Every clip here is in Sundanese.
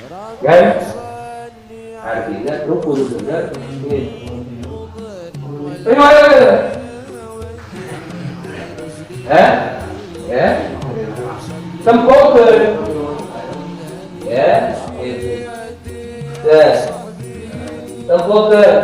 Kan artinya rukun bener. Ayo, ayo, ayo. Eh? Ya. Tempokeun. Ya, gitu. Terus. Tempokeun.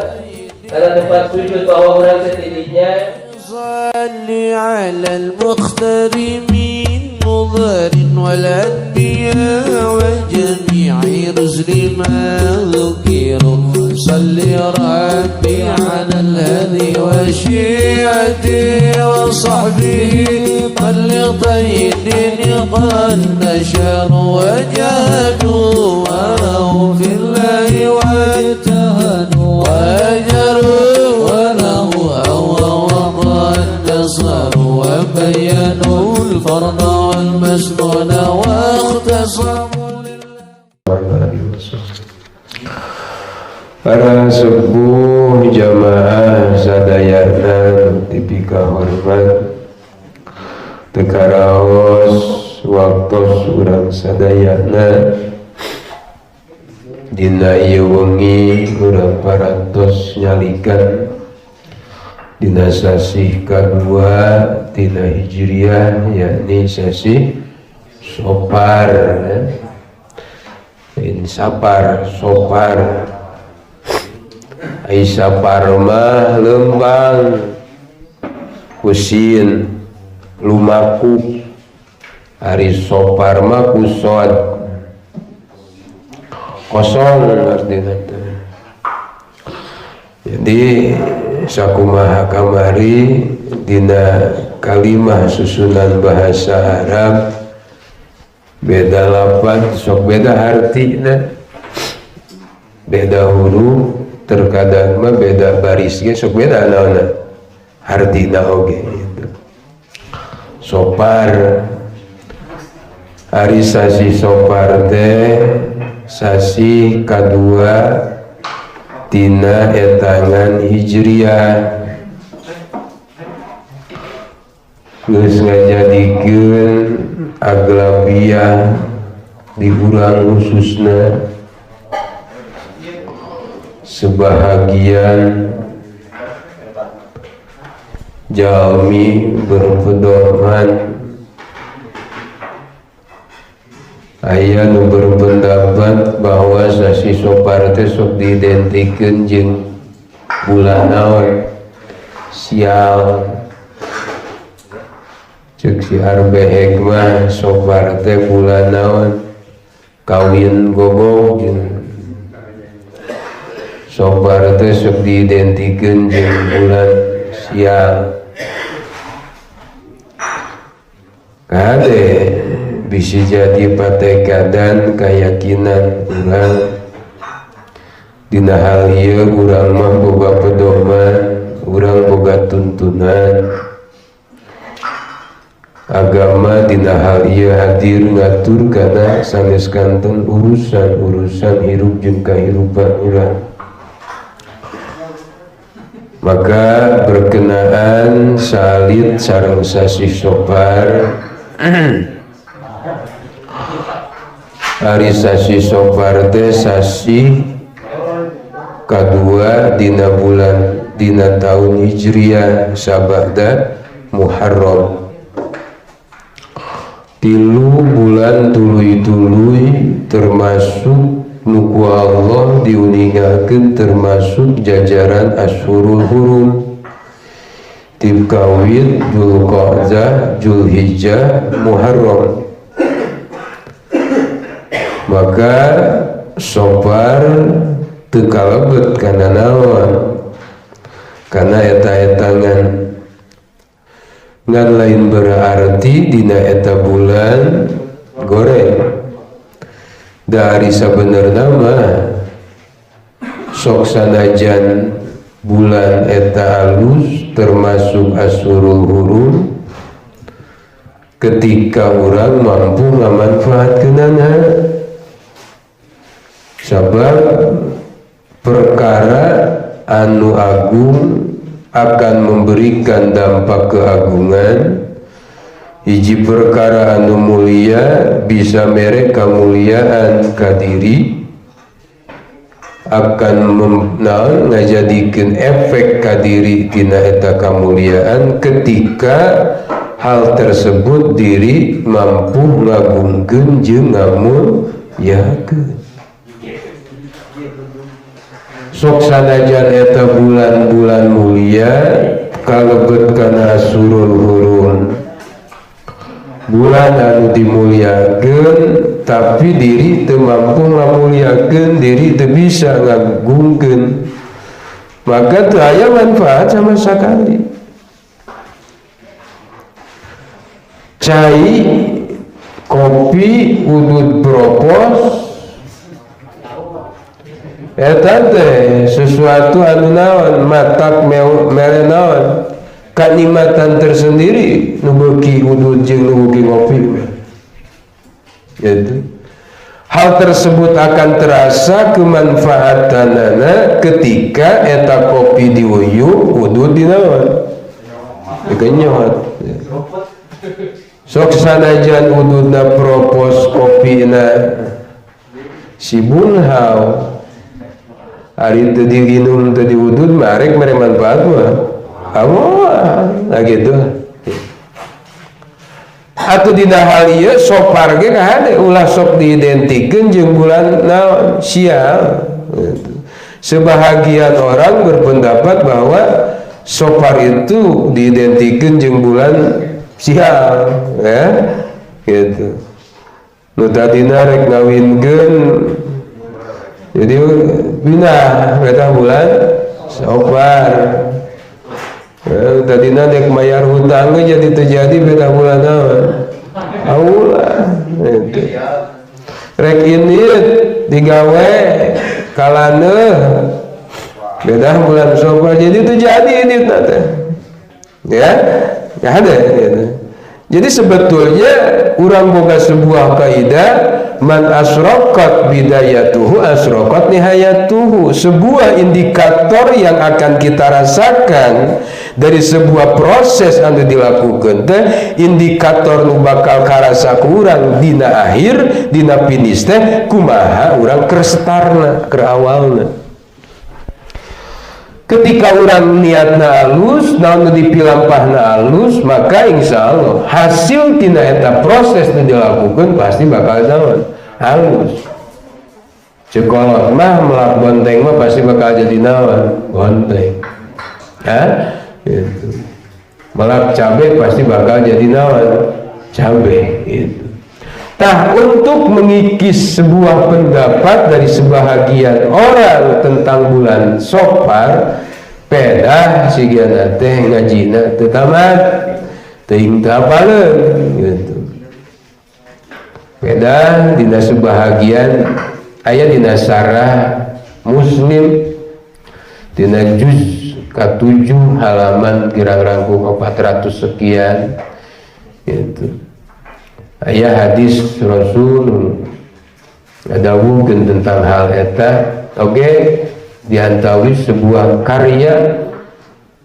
Karena tempat sujud bahwa orang titiknya. صل على المختار من مضر والأنبياء وجميع رسل ما ذكروا. صل ربي على الهدي وشيعته وصحبه طلقين قد نشروا وجاهدوا وهم في الله واجتهدوا وأجروا وله هوى وقد نصروا وبينوا الفرض والمسنون واختصموا. Para sepuh, jamaah sadayana nu dipikahormat, teu karaos waktos urang sadayana dina ieu wengi urang parantos nyalikan dina sasih kadua tina Hijriah, yakni sasih Sopar, ya. In sapar, Sopar. Ai sapar mah lembang ku sin lumaku, ari sopar mah ku sod, kosong artinya. Jadi sakumaha kamari dina kalimah susunan bahasa Arab, beda lapan sok beda artina, beda huruf, terkadang mah beda baris ge sok beda naonna artina oge gitu. Sopar, ari sasi Sopar teh sasi kadua tina etangan Hijriah, geus ngajadikeun aglabiyah di urang, khususna sebahagian jalmi berpedoman, aya nu berpendapat bahwa sasi Sopar teh sok diidentikeun jeung bulan naon, sial. Cek si Arbeheg mah Sopar teh bulan naon, kawin gogog. Sopar teh sok diidentikeun jeung bulan sial. Kade bisa jadi patekadan keyakinan urang dina hal ieu. Urang mah boga pedoman, urang boga tuntunan agama dina hal ieu, hadir ngatur kana sanes kanten urusan-urusan hirup jeung kahirupan urang. Maka berkenaan salit sareng sasih Sopar, ari sasih Sopar teh sasih kadua dina bulan, dina tahun Hijriah sabada Muharram, 3 bulan tuluy-tuluy termasuk nu ku Allah diuningakeun termasuk jajaran Asyhurul Hurum, Tibkawit Dzulqa'dah, Dzulhijjah, Muharram. Maka Sopar teu kalebet kana naon, kana eta-etangan. Ngan lain berarti dina eta bulan goreng. Dari sabenerna mah sok sanajan bulan eta alus termasuk Asyhurul Hurum ketika orang mampu ngamanfaatkeunana, sabab perkara anu agung akan memberikan dampak keagungan. Hiji perkara anu mulia bisa mere kemuliaan ka diri, akan naon, ngajadikeun efek ka diri tina eta kemuliaan ketika hal tersebut diri mampu ngagungkeun jeung ngamulyakeun. Sok sanajan eta bulan-bulan mulia, kalebet kana Asyhurul Hurum, bulan anu dimuliakeun, tapi diri teu mampu ngamuliakeun, diri teu bisa ngagungkeun, maka teu aya manfaat sama sekali. Cai kopi udud propos eta teh sesuatu anu naon, matak mere naon, kanikmatan tersendiri nu beuki udud jeung nu beuki ngopi gitu. Hal tersebut akan terasa kemanfaatanana ketika eta kopi diuyup, udud dinaon, dikenyot. Sok sanajan ududna propos, kopina si bunhau, ari teu diinum, teu diudud, marek mere manfaat mah amoh. Nah, gitu. Atau dina hal ieu Sopar ge kahade, ulah sok diidentikeun jeung bulan naon, sial gitu. Sebahagian orang berpendapat bahwa Sopar itu diidentikeun jeung bulan sial, ya gitu. Nu tadina rek ngawinkeun jadi pindah eta bulan Sopar. Tadina dek mayar hutang jadi terjadi beda bulan naon, aulah gitu. Rek ini digawe kalaneuh beda bulan Sopar, jadi terjadi ini teh ya nggak ada gitu. Jadi sebetulnya urang boga sebuah kaidah, man asraqat bidayatuhu asraqat nihayatuhu. Sebuah indikator yang akan kita rasakan dari sebuah proses anu dilakukan teh, indikator nu bakal karasa ku urang dina akhir, dina finish teh kumaha urang keur startna, keur awalna. Ketika orang niatna alus, naon nu dipilampahna alus, maka insya Allah hasil tina eta proses nu dilakukan pasti bakal naon, halus. Ceuk kolot mah, melak bonteng mah pasti bakal jadi naon, bonteng. Hah? Gitu. Melak cabe pasti bakal jadi naon, cabe gitu. Tah, untuk mengikis sebuah pendapat dari sebahagian orang tentang bulan Sopar, pedah sigana teh ngajina teu tamat, teuing teu apaleun gitu. Pedah dina sebahagian aya dina Syarah Muslim, dina juz ka-7 halaman kirang rangkung 400 sekian gitu. Aya hadis Rasul ngadawuhkeun tentang hal eta. Oke, diantawis sebuah karya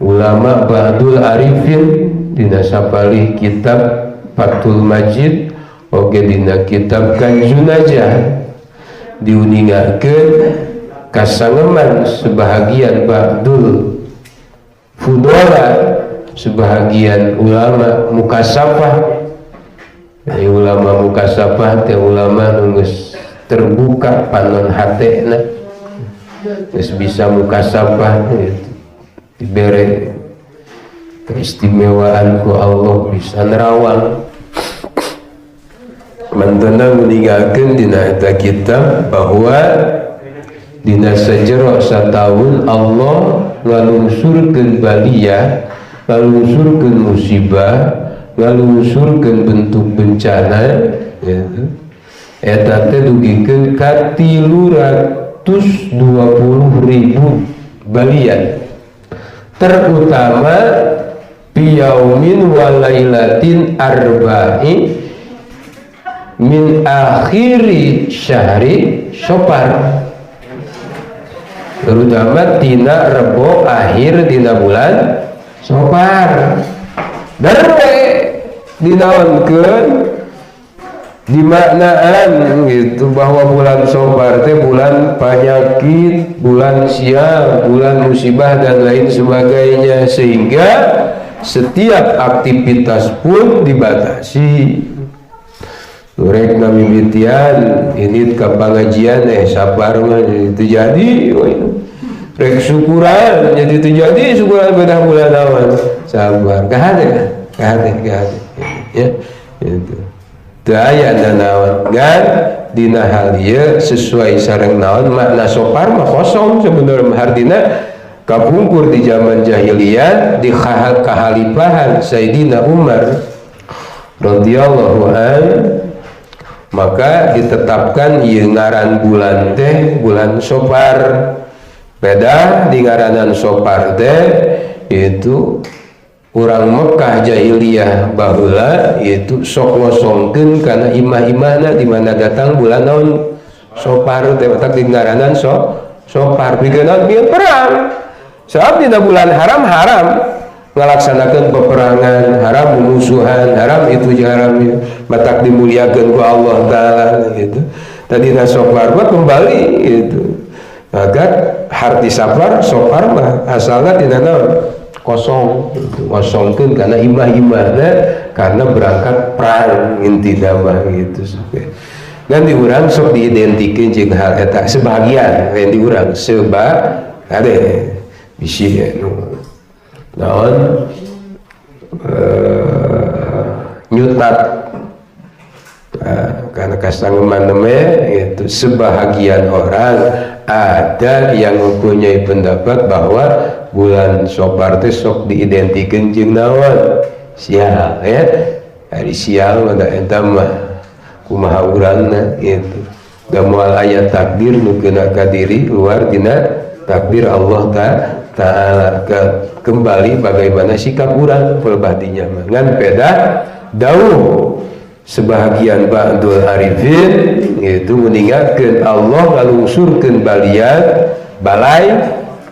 ulama Ba'dul Arifin dina sapalih kitab Fathul Majid, oke, dina kitab Kanzun Najah diuningakeun kasangeman sebahagian Ba'dul Fudola, sebahagian ulama mukasafah. Jadi ulama mukasafah teh ulama nu geus terbuka panon hatena, geus bisa mukasafah gitu. Dibere keistimewaan ku Allah bisa nerawang. Mantena meninggalkan dina eta kitab bahwa dina sajero satahun Allah ngalungsurkeun baliyah, ngalungsurkeun musibah, ngalungsurkeun bentuk bencana gitu. Eta teh dugikeun ka 320.000 balian, terutama biyaumin walailatin arba'i min akhiri syahri Sopar, terutama tina Rebo akhir dina bulan Sopar. Derwe Dinaonkeun, dimaknaan gitu bahwa bulan Sofar teh bulan penyakit, bulan sial, bulan musibah, dan lain sebagainya, sehingga setiap aktivitas pun dibatasi. Rek mimitian ini ke pengajian, sabar mah itu jadi. Rek syukuran jadi itu jadi syukuran pada bulan awan, sabar kahade kahade kahade ya. Itu teu aya naon ngan dina hal ieu sesuai sareng naon makna sopar mah kosong sebenarnya. Hartina kapungkur di zaman jahiliyah, di kehalifahan Sayyidina Umar radhiyallahu an, maka ditetapkan ieu ngaran bulan teh bulan Sopar. Beda di ngaranan Sopar teh itu orang Mekah jahiliyah baheula itu sok ngosongkeun kana imah-imahna di mana datang bulan naon, Sopar teh, matak di ngaranan Sopar. Pikeun naon? Pikeun perang, sebab dina bulan haram haram ngalaksanakan peperangan, haram memusuhan, haram itu, haram ya. Matak dimuliakan ku Allah Ta'ala gitu. Tadi Sopar mah kembali itu agar harti safar. Sopar mah asalnya tidak naon, kosong gitu. Kosongkan karena imah-imahnya karena berangkat perang, inti mah gitu. Dan di urang sok diidentikin jeung hal eta sebagian yang di urang seba ada bisi nu naon, nyutat. Nah, karena kasangeman itu sebahagian orang ada yang mempunyai pendapat bahwa bulan Sopar teh sok diidentikan jeung naon, sial ya. Hari sial mah eta mah kumaha urangna gitu da, moal aya takdir nu kena ka diri luar dina takdir Allah Ta'ala. Kembali bagaimana sikap urang pelbadinya mah. Ngan beda dauh sebahagian ba'dul arifin itu meninggalkan Allah ngalungsurkeun balian balai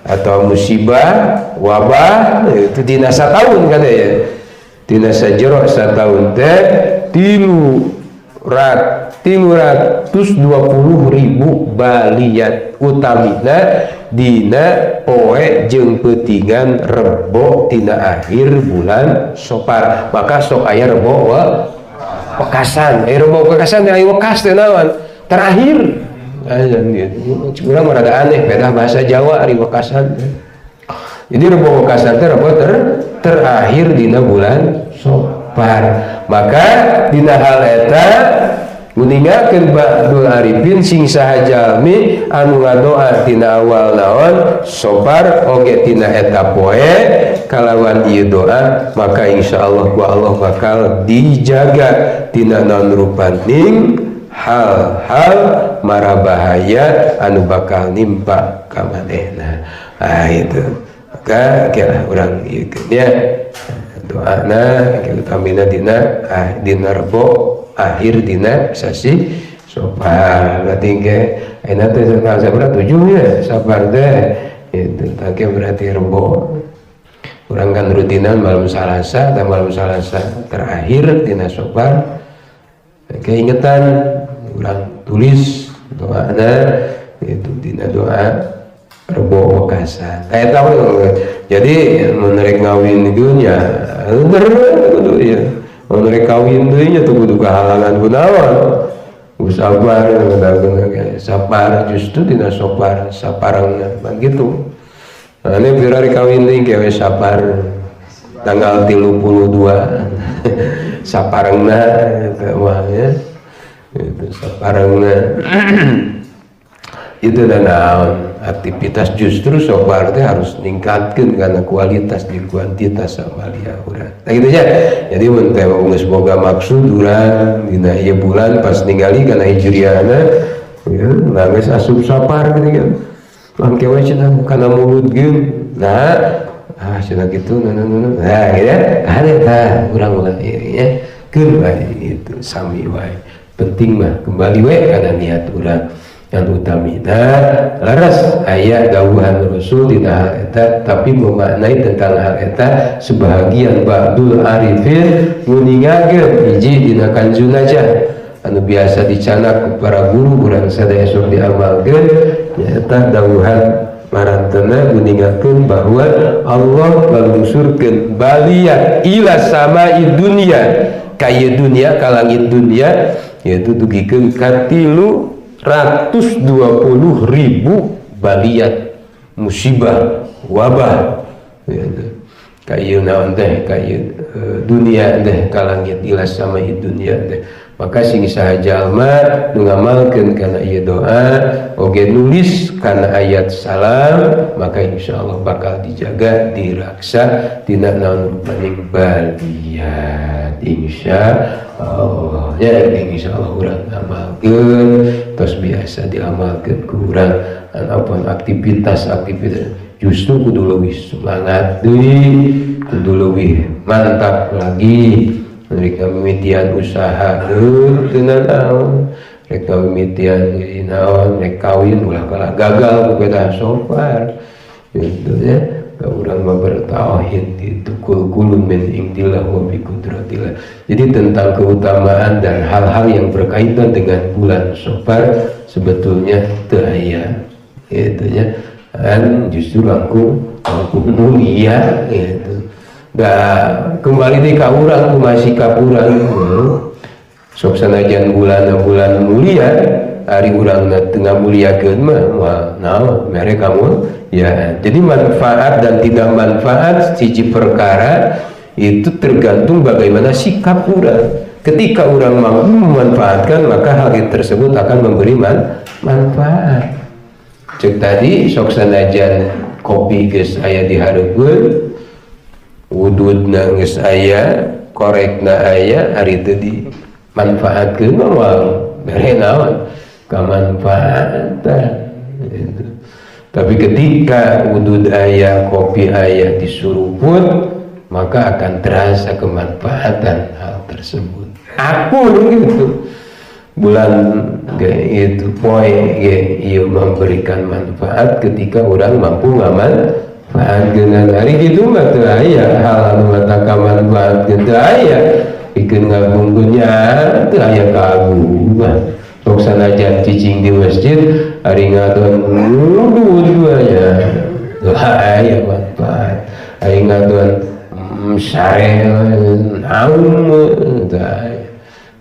atau musibah wabah itu dina satahun kan ya, dina sajero satahun teh 320.000 baliat, utamina dina poe jeung peutingan Rebo tina akhir bulan Sopar. Maka sok aya Rebo wa wekasan, aya Rebo wekasan, aya wekas teh naon, terakhir aya gitu. Urang rada aneh beda bahasa Jawa ari wekasan. Jadi Rebo wekasan teh rebo terakhir dina bulan Sopar. Maka dina hal eta meninggalkan ba'dul arifin sing saha jalmi anu ngadoa tina awal naon, Sopar, oge tina eta poe kalawan ieu doa, maka insyaallah ku Allah bakal dijaga tina naon rupaning hal-hal mara bahaya anu bakal nimpa ka manehna. Ah, itu maka kira urang ieu ya doana utamina dina dina Rebo akhir dina sasi Sopar. Berarti ke ayeuna teh tanggal sabaraha, 7 ya Safar teh itu tangke. Berarti Rebo urang kan rutinan malam Salasa dan malam Salasa terakhir dina Sopar keingetan urang tulis doana itu dina doa Rebo wekasan kayak tahu. Jadi menarik ngawin itu nya kudu ya, menarik kawin deui nya tuh kudu kahalangan kunaon, sabar sabar justru dina Sopar saparangna begitu. Nah, ini Februari kawin deui kewe sabar tanggal 32 saparangna itu mah ya, itu saparangna itu. Dan naon aktivitas justru Sopar teh harus ningkatkan karena kualitas di kuantitas sama liya urang. Nah, gitu ya. Jadi mun teh geus boga maksud urang dina ieu bulan pas ningali kana hijriahna ya, geus asup Sapar gitu kan. Mangke we cenah kana Mulud geun. Nah, ah cenah kitu, nah nah nah. Nah, gitu ya. Ada tah urang mah ieu ya. Keun wae itu sami wae. Penting mah kembali we kana niat urang. Yang utamina leres aya dawuhan Rasul dina hal eta, tapi memaknai tentang hal eta sebahagian ba'dul arifin nguningakeun hiji dina Kanzun Najah anu biasa dicanak ku para guru urang sadaya sok diamalkeun, nyaeta dawuhan marantena nguningakeun bahwa Allah ngalungsurkeun baliyat ila samai dunya, ka ieu dunya, ka langit dunya, yaitu dugikeun ka 320.000 baliyat, musibah, wabah gitu. Ka ieu naon teh, ka ieu dunia teh, ka langit, ila samai dunya teh. Maka sing saha jalma nu ngamalkeun kana ieu doa oge nulis kana ayat salam, maka insyaallah bakal dijaga, diraksa tina naon rupaning baliyat, insya Allah ya. Insyaallah urang amalkeun, tos biasa diamalkeun ku urang. Apapun aktivitas-aktivitas, justru kudu leuwih semangat deui, kudu leuwih mantap lagi. Rek mimitian usaha teu naon, rek mimitian naon, rek kawin, ulah kalah gagal ku pedah Sofar gitu ya. Ka urang mah bertauhid itu kul kulun min indillah wa bi qudratillah. Jadi tentang keutamaan dan hal-hal yang berkaitan dengan bulan Sofar sebetulnya teu aya gitu ya, kan justru langkung langkung mulia gitu. Da kembali di ka urang, kumaha sikap urang. Sok sanajan bulan bulan mulia, ari urang teu ngamuliakeun mah wah naon mere kamu ya. Jadi manfaat dan tidak manfaat siji perkara itu tergantung bagaimana sikap urang. Ketika orang mampu memanfaatkan, maka hal tersebut akan memberi manfaat. Cek tadi, sok sanajan kopi geus aya di hareupeun, wududna geus aya, korekna aya, ari teu dimanfaatkeun mah moal bere naon kamanfaatan gitu. Tapi ketika wudud aya, kopi aya, disuruput, maka akan terasa kemanfaatan hal tersebut. Aku gitu bulan ge itu poe ge ieu memberikan manfaat ketika orang mampu ngamanfaatkeun. Hari gitu mah teu aya hal anu mata kamanfaatkeun, teu aya pikeun ngagungkeunnya, teu aya kagungan. Sok sanajan cicing di masjid, ari ngadon wudud nya teu aya manfaat, ari ngadon sare naon teu aya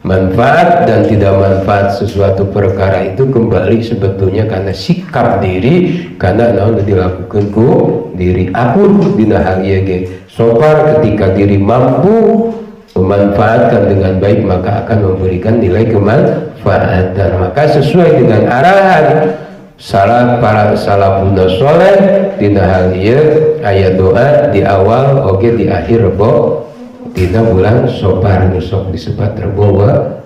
manfaat. Dan tidak manfaat sesuatu perkara itu kembali sebetulnya karena sikap diri, karena naon dilakukan ku diri. Aku dina hal ieu ge Sofar, ketika diri mampu memanfaatkan dengan baik, maka akan memberikan nilai kemanfaatan. Maka sesuai dengan arahan salah para salafun soleh dina hal ieu, aya doa di awal oge di akhir rebo dina bulan Sofar nu sok disebat Rebo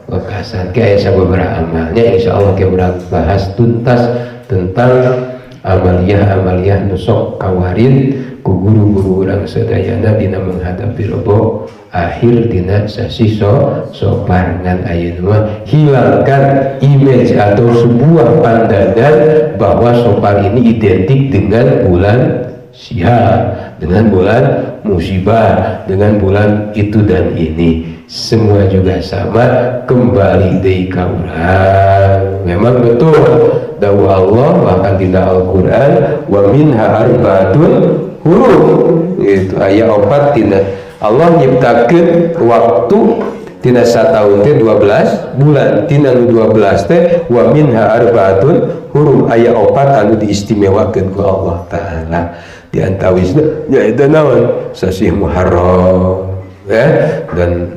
Wekasan. Ke aya sababaraha amalnya, insyaallah ke urang bahas tuntas tentang amaliyah-amaliyah nu sok kawarin ku guru-guru urang sadayana dina menghadapi rebo akhir dina sasi Sofar. Ngan ayeuna mah hilangkan image atau sebuah pandangan bahwa Sofar ini identik dengan bulan sial, dengan bulan musibah, dengan bulan itu dan ini. Semua juga sama, kembali deui ka urang. Memang betul dawuh Allah bahkan dina Al-Qur'an, wa minha arbaatun hurum. Itu aya opat tina Allah nyiptakeun waktu tina sataun teh 12 bulan, tina nu 12 teh wa minha arbaatun hurum, aya opat anu diistimewakeun ku Allah Taala. Di antawisna nyaeta naon? Sasih Muharram ya, dan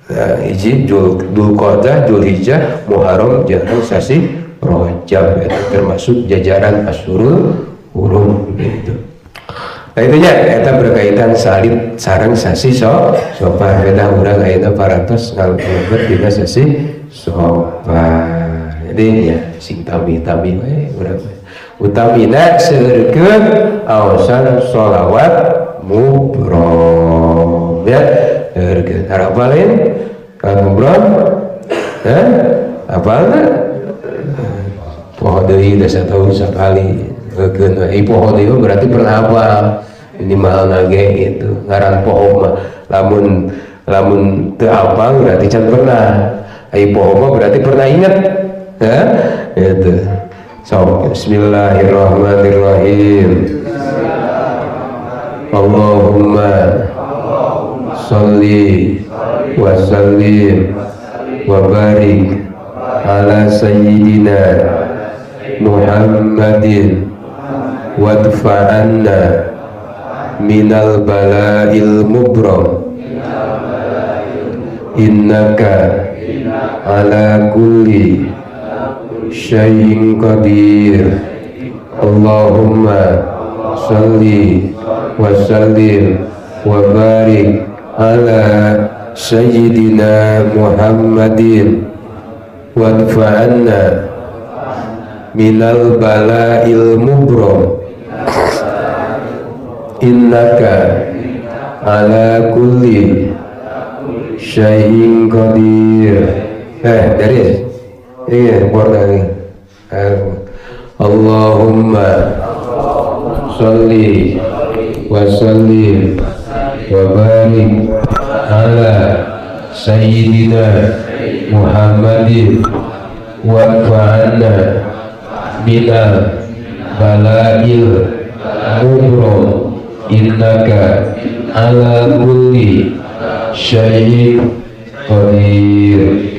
ya, hiji Dzulqa'dah, Dzulhijjah, Muharram jeung sasih Rajab itu termasuk jajaran Asyhurul Hurum gitu. Nah, itu nya eta berkaitan salib sareng sasi Sofar. Beda urang ayeuna parantos ngalebet dina sasi Sofar. Jadi ya sing tami-tami we urang. Utamina seueurkeun aosan sholawat mubrom ya. Seueurkeun harapalin kan mubrom? Hah? Apalna? Poho deui da satahun sakali. Heukeun we poho deui berarti pernah apa? Minimal nage gitu. Ngaran poho mah lamun lamun teu apal berarti can pernah. Ai poho mah berarti pernah inget. Ya, gitu. So, bismillahirrahmanirrahim. Allahumma sholli wa sallim wa barik ala sayyidina Muhammadin wadfa'anna minal bala'il mubram innaka ala kulli syai'in qadir. Allahumma sholli wa sallim wa barik ala sayyidina Muhammadin wadfa'anna minal bala'il mubram innaka ala kulli syai'in qadir. Dari iya borda nih. Allahumma sholli wa sallim wa barik ala sayyidina Muhammadin wa fa'anna minal bala'il mubram innaka ala kulli syai'in qadir.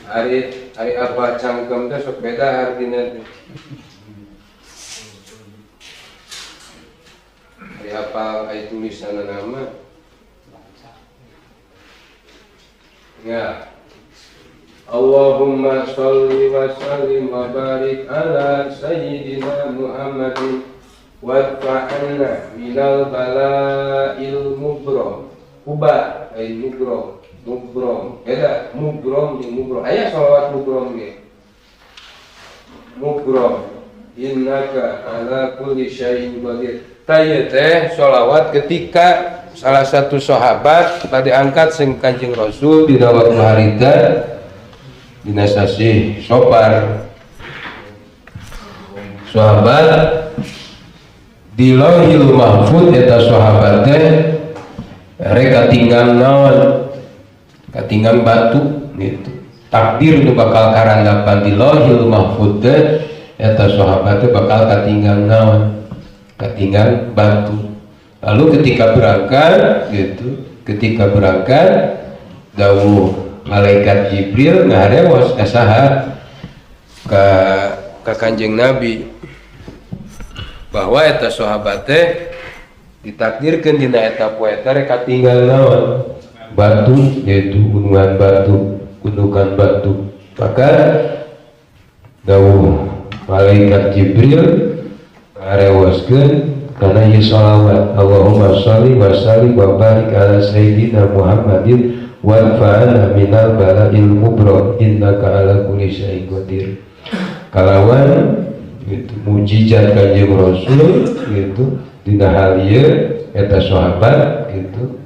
Hari hari apa cangkem teh sok beda artinya. Hari apa ai tulisan nama? Ya. Allahumma sholli wa sallim wa barik ala sayyidina Muhammadin wadfa'anna minal bala'il mubram. Uba ai mubram. Mubrom, beda mubrom jeung mubrom. Aya sholawat mubrom ge. Mubrom innaka ala kulli syai'in qadir. Tah teh sholawat ketika salah satu sahabat tadi angkat sing Kanjeng Rasul dina waktu harita dina sasih Sopar. Sahabat di Lauhil Mahfud eta sahabat teh rek katinggal naon? Katinggal batu gitu. Takdir nu bakal karandapan di Lauhil Mahfud teh eta sahabat teh bakal katinggal naon? Katinggal batu. Lalu ketika berangkat gitu, ketika berangkat dawuh malaikat Jibril ngaharewos ka saha? Ka Kanjeng Nabi bahwa eta sahabat teh ditakdirkeun dina eta poe teh rek katinggal naon? Batu, yaitu gunungan batu, gundukan batu. Maka dawuh malaikat Jibril ngarewoskeun kana ieu sholawat Allahumma sholli wa sallim wa barik ala sayyidina Muhammadin Wadfa'ana minal bala'il mubram innaka ala kulli syai'in qadir. Kalawan gitu mujizat Kanjeng Rasul gitu dina hal ieu eta sahabat gitu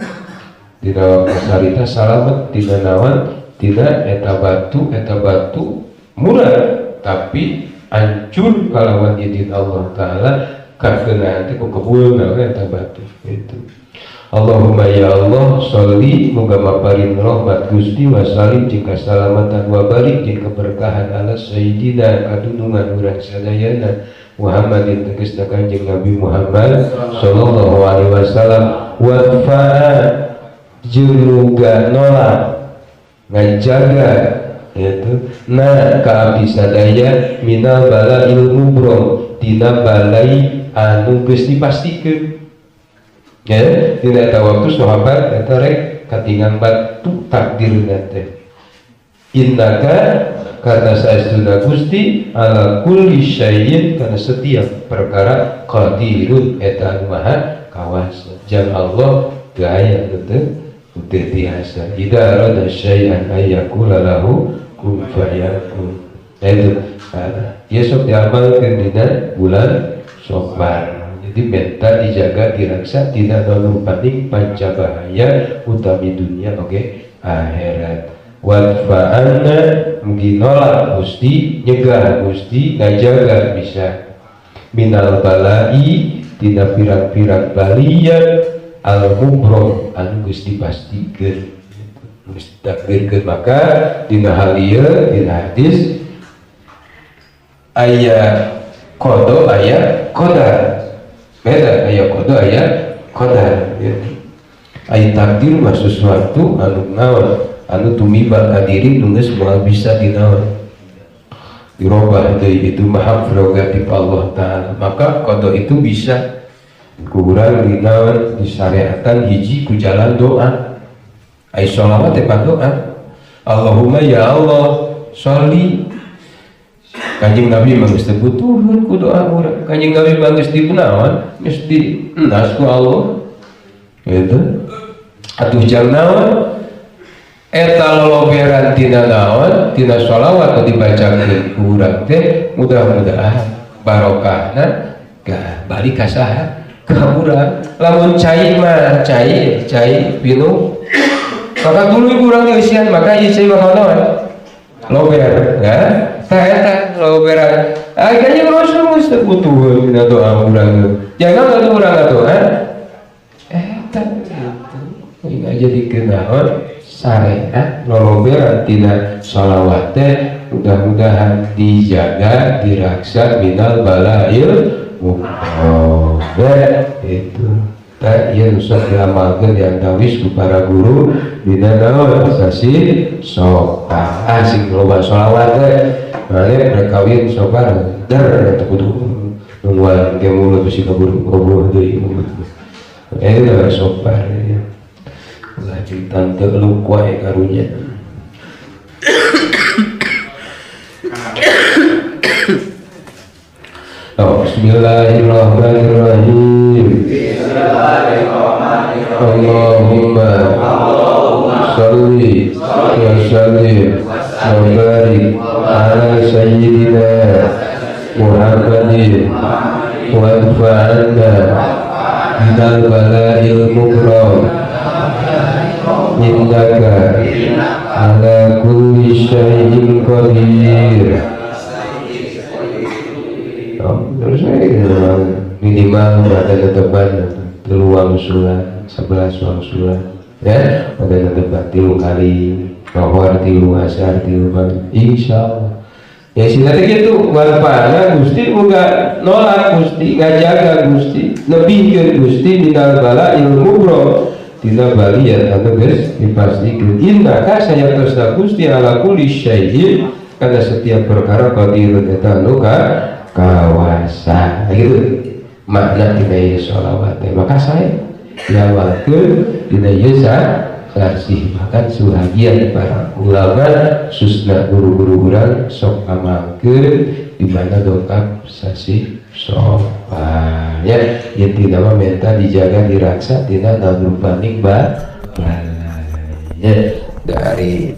dina waktu sarita salamet dina naon dina eta batu murah tapi hancur kalawan izin Allah Ta'ala kakeunaan teh ku kebulna we eta batu gitu. Allahumma ya Allah sholli muga maparin rahmat Gusti wa salim jeung kasalamatan wa barik jeung keberkahan ala sayyidina kadunungan urang sadayana Muhammadin tegasna Kanjeng Nabi Muhammad sallallahu alaihi wasallam wa fa'a jeung muga nolak ngajaga yaitu na ka abdi sadaya minal bala'il mubram dina balai anu geus dipastikeun. Ya, dina eta waktu sahabat eta rek katingang batu takdirna teh. Innaka karena saestuna Gusti ala kulli syai'in karena setiap perkara qadirun eta anu maha kawasa. Jang Allah gaya teu teu tiasa. Idza arada syai'an ayyakula lahu kun fayakun. Nah itu, ya sok diamalkeun dina bulan Safar. Jadi menta dijaga diraksa tidak paning panca bahaya utami dunia oke akhirat. Wadfa'anna mugi nolak Gusti nyegah Gusti ngajaga bisa minal balai tina pirang-pirang balian al mubram anu geus dipastikeun geus ditakdirkeun. Maka dina hal ieu dina hadis aya qada aya qadar. Beda aya qada aya qadar gitu. Aya takdir mah sesuatu anu naon anu tumiba ka diri nu geus moal bisa dinaon dirobah deui, itu maha prerogatif Allah Ta'ala. Maka qada itu bisa kurang dinaon disyariatan hiji ku jalan doa. Ai sholawat teh doa. Allahumma ya Allah sholli. Kanjeng Nabi mah geus teu butuheun ku doa urang. Kanjeng Nabi mah geus dipunaon, geus dienas ku Allah. Gitu. Atuh jang naon? Eta loloberan tina naon? Tina sholawat anu dibacakeun ku urang teh mudah-mudahan barokahna ka balik ka saha? Ka urang. Lamun cai mah cai, cai minum. Maka tuluy ku urang dieusian, maka ieu cai bakal naon? Lober, ya. Tah eta loberan. Ah kayaknya Rasul geus teu butuheun dina doa urang. Jangan atuh urang atuh, ha? Eta gitu. Ingat jadi kenaon syariat loloberan tina sholawat teh mudah-mudahan dijaga diraksa minal balail mubram. Itu. Tah ieu nu sok diamalkeun diantawis ku para guru dina naon sasi Safar. Ah sing loba sholawat teh mane rek kawin Safar der teu kudu nungguan ge mulut bisi kaburu ngobrol deui. Eta Safar ya. Ulah jeung tante lu wae karunya. Oh, bismillahirrahmanirrahim. Bismillahirrahmanirrahim. Allahumma sholli wa sallim wa barik ala sayyidina Muhammadin wa anfa'na minal bala'il mubram innaka ala kulli syai'in qadir. Oh, terus saya minimal ada tetepan 3 wangsulan, 11 wangsulan, ya, ada tetepan 3 kali, bahwa 3 asar, 3 pagi, insya Allah. Ya sih nanti gitu, warpana Gusti muga nolak Gusti, ngajaga Gusti, lebihkeun Gusti minal bala ilmu bro, dina balian anu geus dipastikeun. Innaka sayatosna Gusti ala kulli syai'in, karena setiap perkara qadirun eta anu kawasa. Gitu makna dina ieu sholawat teh. Maka saya diawalkeun dina ieu sasih, bahkan sebagian para ulama susna guru-guru urang sok amalkeun di mana dongkap sasih Safar. Ya, intina mah menta dijaga diraksa tina naon rupaning balai. Ya. Dari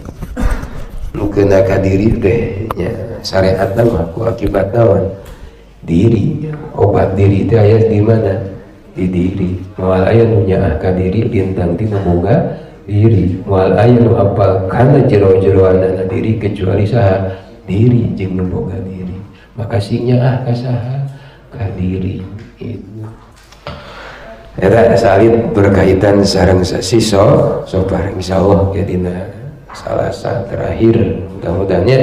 nu keuna ka diri teh nya syariatna mah ku akibat naon diri, obat diri teh aya di mana? Di diri. Moal aya nu nyaah ka diri lintang ti nu boga diri, moal aya nu apal kana jero-jeroanana diri kecuali saha? Diri jeung nu boga diri. Maka sing nyaah ka saha? Ka diri. Itu eta salib berkaitan sareng sasi sopar. Insyaallah dina Salasa terakhir, mudah-mudahannya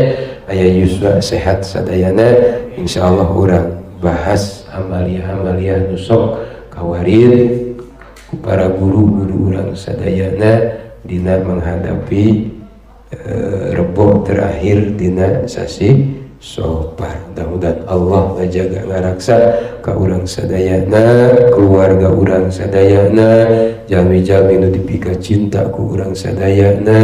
aya yuswa sehat sadayana, insyaallah urang bahas amalia-amalia nu sok kawarid ku para guru-guru urang sadayana dina menghadapi Rebo terakhir dina sasi Sopar. Mudah-mudahan Allah ngajaga ngaraksa ka urang sadayana, keluarga urang sadayana, jalmi-jalmi nu dipika cinta ku urang sadayana,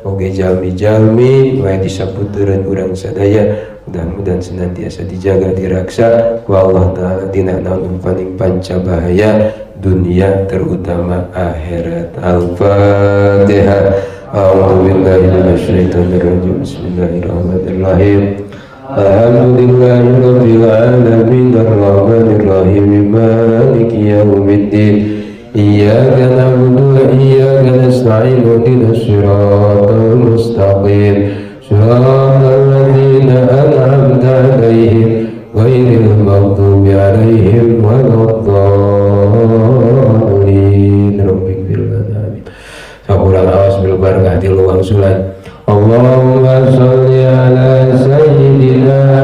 oge jalmi-jalmi wae disaputeureun urang sadaya, mudah-mudahan senantiasa dijaga diraksa ku Allah Ta'ala dina naon paling panca bahaya dunia terutama akhirat. Al-Fatihah. A'udzu billahi minasyaitonir rajim. Bismillahirrahmanirrahim. Alhamdulillahi rabbil alamin arrahmanir rahim maliki yaumiddin. Iyyaka na'budu wa iyyaka nasta'in ihdinas siratal mustaqim siratal ladzina an'amta 'alaihim ghairil maghdubi 'alaihim waladdallin. Rabbighfir lana amin. Sakurang awas bil barakah di luang sulan. Allahumma sholli ala sayyidina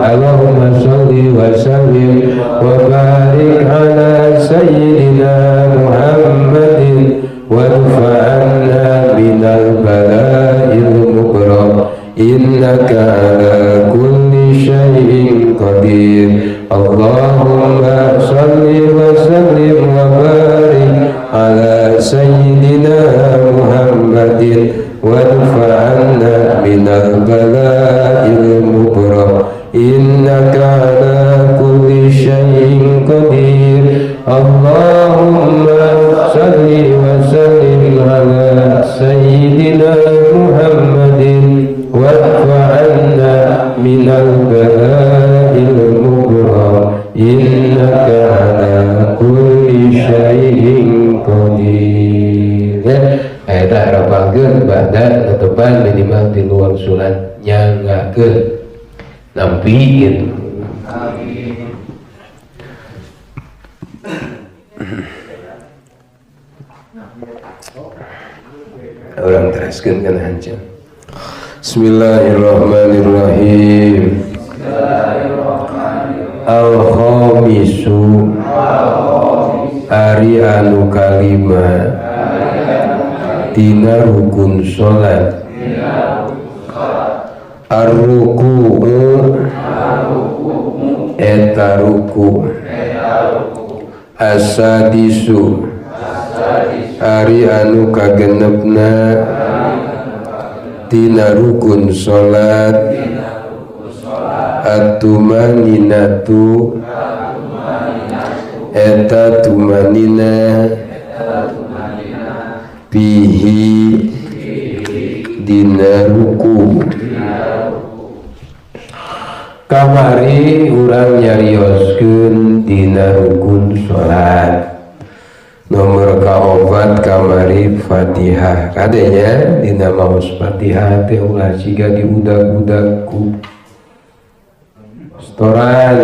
Allahumma sholli wa sallim wa barik ala sayyidina Muhammadin warfa'anna minal bala'il mubram innaka ala kulli syai'in qadir. Allahumma sholli wa sallim wa barik ala sayyidina Muhammadin warfa'anna minal bala'il mubram innaka ala kulli syai'in qadir. Allahumma shalli wa sallim ala sayyidina Muhammadin warfa'anna minal bala'il mubram innaka ala kulli syai'in qadir. Eta rapalkeun bada nutupan minimal tilu wangsulan nyanggakeun nampi gitu. Amin. Urang teraskeun kana hancur. Bismillahirrahmanirrahim. Al-khamisu ari anu kalima tina rukun salat. Ar-ruku'u eta ruku. As-sadisu ari anu kagenepna tina rukun salat. At-tumaninatu eta tumanina fihi dina ruku. Kamari urang nyarioskeun dina rukun salat. Nomor kaopat kamari Fatihah. Kadenya dina maos Fatihah teh ulah siga diudag-udag ku setoran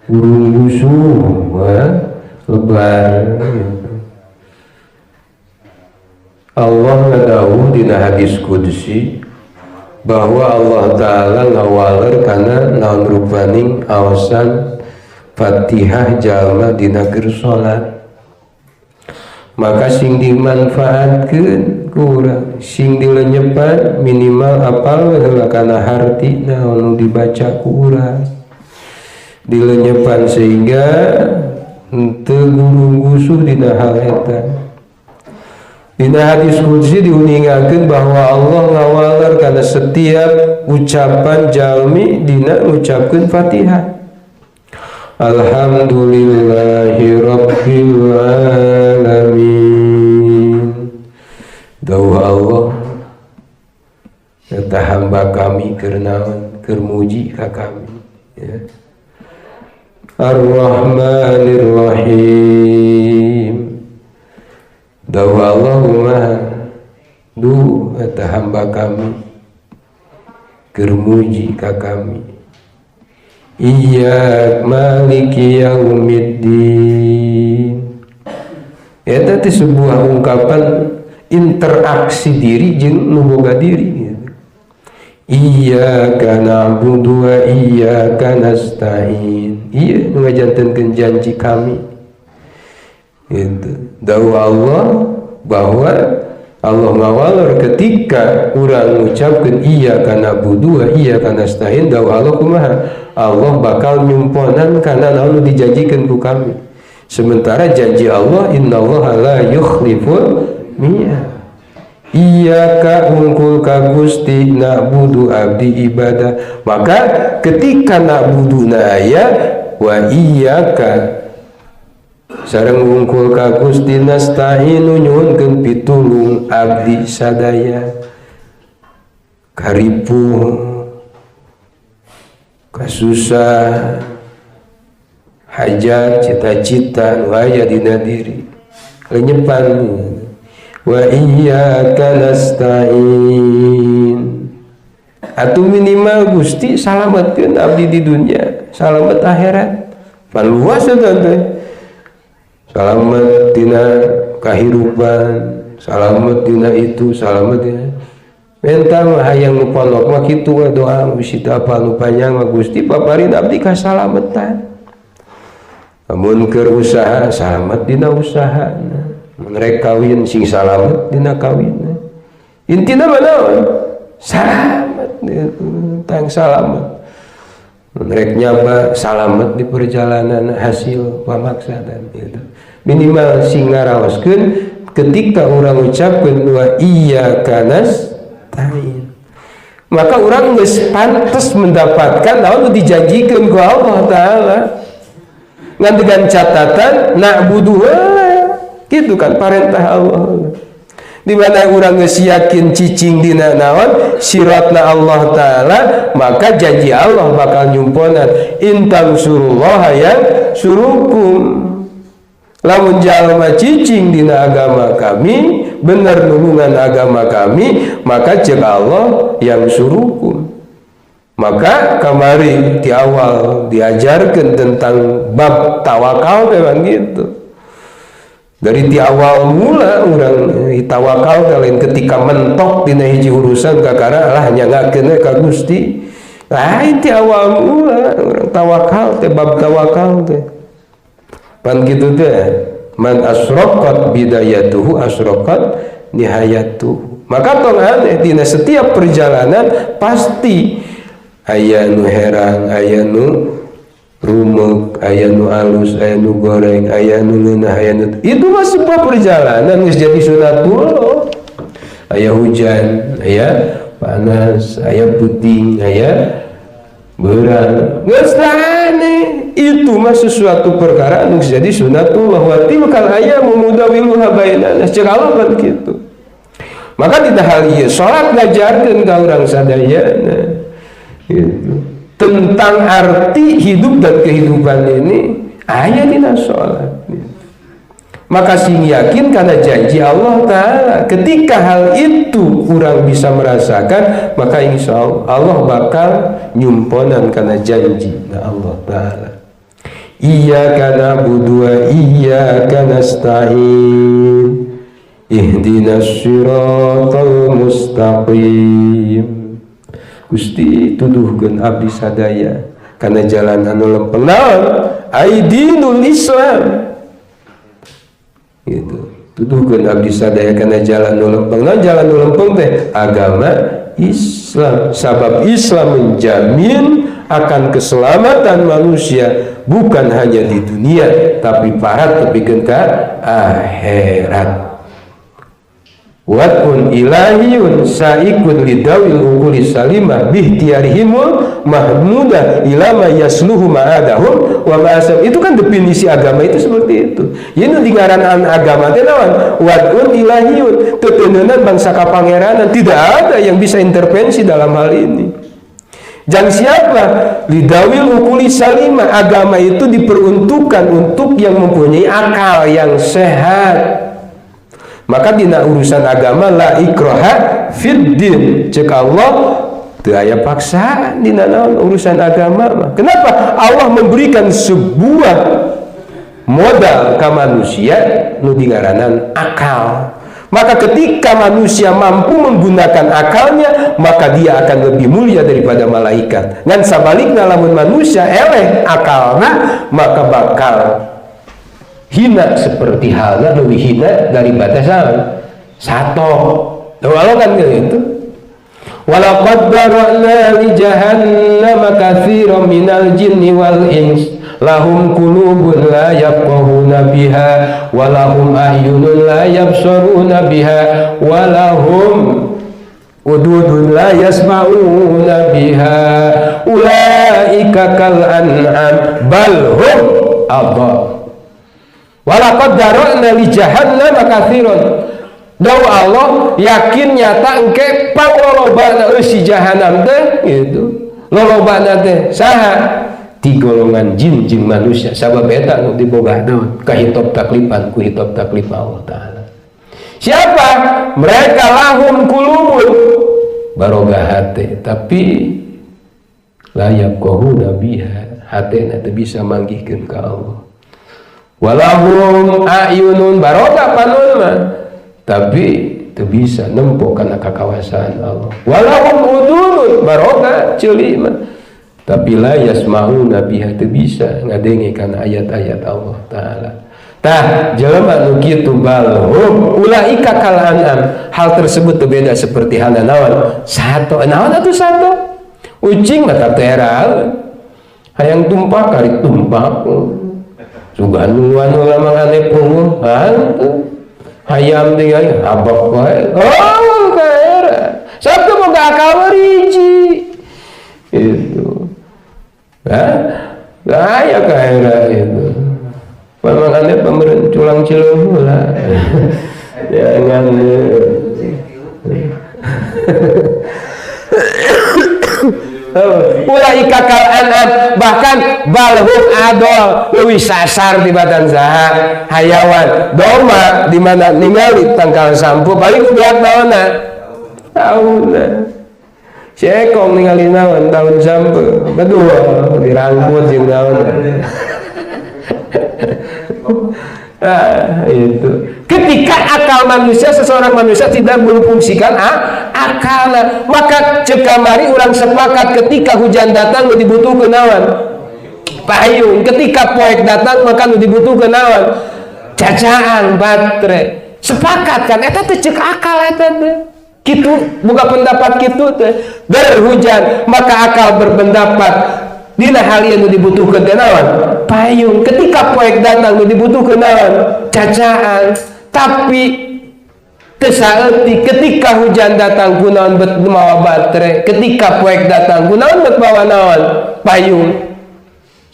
burung busuh lebar. Allah ngadawuh dina hadis qudsi bahwa Allah Ta'ala ngawaler kana naon rupaning aosan Fatihah jalma dina keur salat. Maka sing dimanfaatkeun ku urang, sing dilenyepan minimal apal we heula kana harti naon nu dibaca ku urang. Dilenyepan sehingga henteu gurung-gusuh dina hal eta. Dina hadis qudsi diuningakeun bahwa Allah ngawaler kana setiap ucapan jalmi dina ngucapkeun Fatihah. Alhamdulillahi rabbil alamin. Dawuh Allah, eta hamba kami keur naon? Keur muji ka kami, ya. Ar-Rahmanir Rahim. Dawuh Allah mah, duh, eta hamba kami keur muji ka kami. Iya, Maliki Yaumiddin. Eta teh sebuah ungkapan interaksi diri jeung nu boga diri gitu. Iyyaka na'budu wa iyyaka nasta'in. Iya, nu ngajantenkeun janji kami. Gitu. Dawuh Allah bahwa Allah ngawalor ketika urang ngucapkeun iyyaka na'budu wa iyyaka nasta'in, dawuh Allah kumaha? Allah bakal nyumponan kana naon nu dijanjikeun ku kami. Sementara janji Allah, innallaha la yukhliful mi'ad. Iyyaka hungkul ka Gusti, na'budu abdi ibadah. Maka ketika na'budu na aya, wa iyyaka sareng wungkul ka Gusti, nasta'inu nyuhunkeun pitulung abdi sadaya. Karipuh, kasusah, hajat, cita-cita nu aya dina diri lenyepan, wa iyyaka nasta'in. Atau minimal Gusti salamatkeun abdi di dunia, salamat akhirat. Pan luas eta teh, salamat dina kahirupan, salamat dina itu, salamat dina. Menta mah hayang nu pondok mah kitu we doa, bisi teu apal nu panjang mah, Gusti paparin abdi kasalametan. Lamun keur usaha, salamet dina usaha. Mun rek kawin, sing salamet dina kawin. Intina mah naon? Salamet, tang salamet. Mun rek nyaba, salamet di perjalanan hasil pamaksadan gitu. Minimal sing ngaraoskeun ketika urang ucapkeun wa iyyaka nasta'in, maka orang geus pantes mendapatkan naon nu dijanjikeun ku Allah Ta'ala, ngan dengan catatan na'budu gitu kan, perintah Allah di mana orang geus yakin cicing dina naon siratna Allah Ta'ala, maka janji Allah bakal nyumponan, in tansurullaha yansurukum. Lamun jalma cicing dina agama kami, bener nulungan agama kami, maka cek Allah yansurukum. Maka kamari di awal diajarkan tentang bab tawakal memang gitu. Dari di awal mula orang tawakal kalian ketika mentok dina hiji urusan kakara lah nyangakeun ka Gusti. Lain di awal mula orang tawakal teh, bab tawakal teh. Pan gitu teh, man asyraqat bidayatuhu asyraqat nihayatuhu. Maka tong aneh, dina setiap perjalanan pasti aya nu herang, aya nu rumek, aya nu alus, aya nu goreng, aya nu ngeunah, aya nu itu mah sebuah perjalanan geus jadi sunatullah. Aya hujan, aya panas, aya peuting, aya beurang. Geus aneh, itu mah sesuatu perkara anu geus jadi sunatullah, wa tilkal ayyamu nudawiluha bainan nas, cek Allah kan kitu. Maka tidak hal ieu salat ngajarkeun ka urang sadayana gitu. Tentang arti hidup dan kehidupan ini aya dina salat gitu. Maka sing yakin karena janji Allah Ta'ala, ketika hal itu kurang bisa merasakan, maka insya Allah Allah bakal nyumponan karena janji nah Allah Ta'ala. Iyyaka na'budu wa iyyaka nasta'in ihdinas siratal mustaqim. Gusti, tuduhkeun abdi sadaya kana jalan anu lempeng. Naon? Aidinul Islam gitu. Tuduhkeun abdi sadaya kana jalan nu lempeng. Naon jalan nu lempeng teh? Agama Islam. Sabab Islam menjamin akan keselamatan manusia bukan hanya di dunia tapi parat tepikeun ka akhirat. Watun ilahiyun saikun lidawil uquli salimah bihtiyarihimul mahmudah ilama yasluhu ma'adahum wa ma'asab. Itu kan definisi agama itu seperti itu. Ini dingaranan agama teh naon? Watun ilahiyun, teteneunan bangsa kapangeranan, tidak ada yang bisa intervensi dalam hal ini. Jangan siapa? Lidawil uquli salimah. Agama itu diperuntukkan untuk yang mempunyai akal yang sehat. Maka dina urusan agama la ikroha fiddin, cek Allah teu aya paksaan dina naon urusan agama mah. Kenapa? Allah memberikan sebuah modal ke manusia nu dingaranan akal. Maka ketika manusia mampu menggunakan akalnya, maka dia akan lebih mulia daripada malaikat. Ngan sabalikna lamun manusia eleh akalna, maka bakal hina seperti halnya lebih hina daripada sato. Walau kan gitu. Walaqad dara'na li jahannama katsiran minal jinni wal ins lahum qulubun la yafqahuna biha wa lahum a'yunun la yabsaruna biha wa lahum ududun la yasma'una biha ulaika kal an'am bal hum adall. Walaqad dara'na li jahannama katsiran. Dawuh Allah yakin nyata engke panglolobana eusi jahanam teh gitu. Lolobana teh saha? Ti golongan jin jeung manusia. Sabab eta nu diboga naon? Kahitop taklifan ku hitop taklif Allah taala. Siapa? Mereka lahum qulubun baroga hate, tapi la yafqahuna biha, hatena teu bisa manggihkeun ka Allah. Walahum a'yunun baroga panon mah, tapi teu bisa nempo kana kakawasaan Allah. Walahum udunun baroga ceuli mah, tapi la yasma'una biha, teu bisa ngadenge kana ayat-ayat Allah taala. Tah jelema nu kitu balhum ulaika kal an'am, hal tersebut teu beda seperti halna naon? Sato. Naon atuh sato? Ucing mah teu era hayang tumpak karik tumpak. Sugan anu lamang aneh punguh hantu hayam tinggal abak wae. Oh kaera sabtu boga akal hiji itu. Hah? Aya kaera itu. Pamang aneh pameureun culang cileung heula. Jangan. Ulaika kal an'am, bahkan balhum adol, leuwih sasar tibatan saha hayawan. Domba di mana ningali tangkal sampu paling beak naonna? Tauna. Si Ekong ningali naon tahun sampu, betul dirangkut jeung naon. Ah, itu. Ketika akal manusia, seseorang manusia tidak berfungsikan akal, maka cek kamari urang sepakat ketika hujan datang nu dibutuhkeun naon? Payung. Ketika poek datang maka nu dibutuhkeun naon? Cacaan baterai. Sepakat kan? Eta teh cek akal eta teh. Kitu buka pendapat kitu teh. Berhujan maka akal berpendapat dina hal ieu nu dibutuhkeun teh naon? Payung. Ketika poek datang nu dibutuhkeun naon? Cacaan. Tapi teu saeutik ketika hujan datang kunaon bet mawa baterai, ketika poek datang kunaon bet mawa naon? Payung.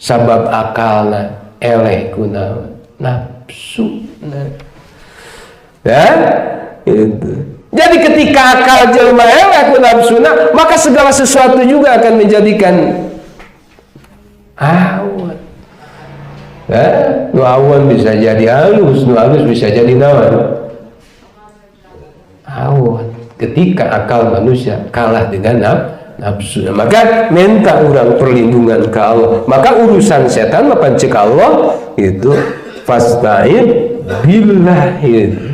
Sabab akalna eleh kunaon? Nafsuna. Ya, itu. Jadi ketika akal jelema eleh ku nafsuna, maka segala sesuatu juga akan menjadikan awan. Nu awan bisa jadi halus, nu halus bisa jadi naon? Awan. Ketika akal manusia kalah dengan nafsu, maka minta orang perlindungan ke Allah. Maka urusan setan mah cek Allah itu fasta'in billah itu.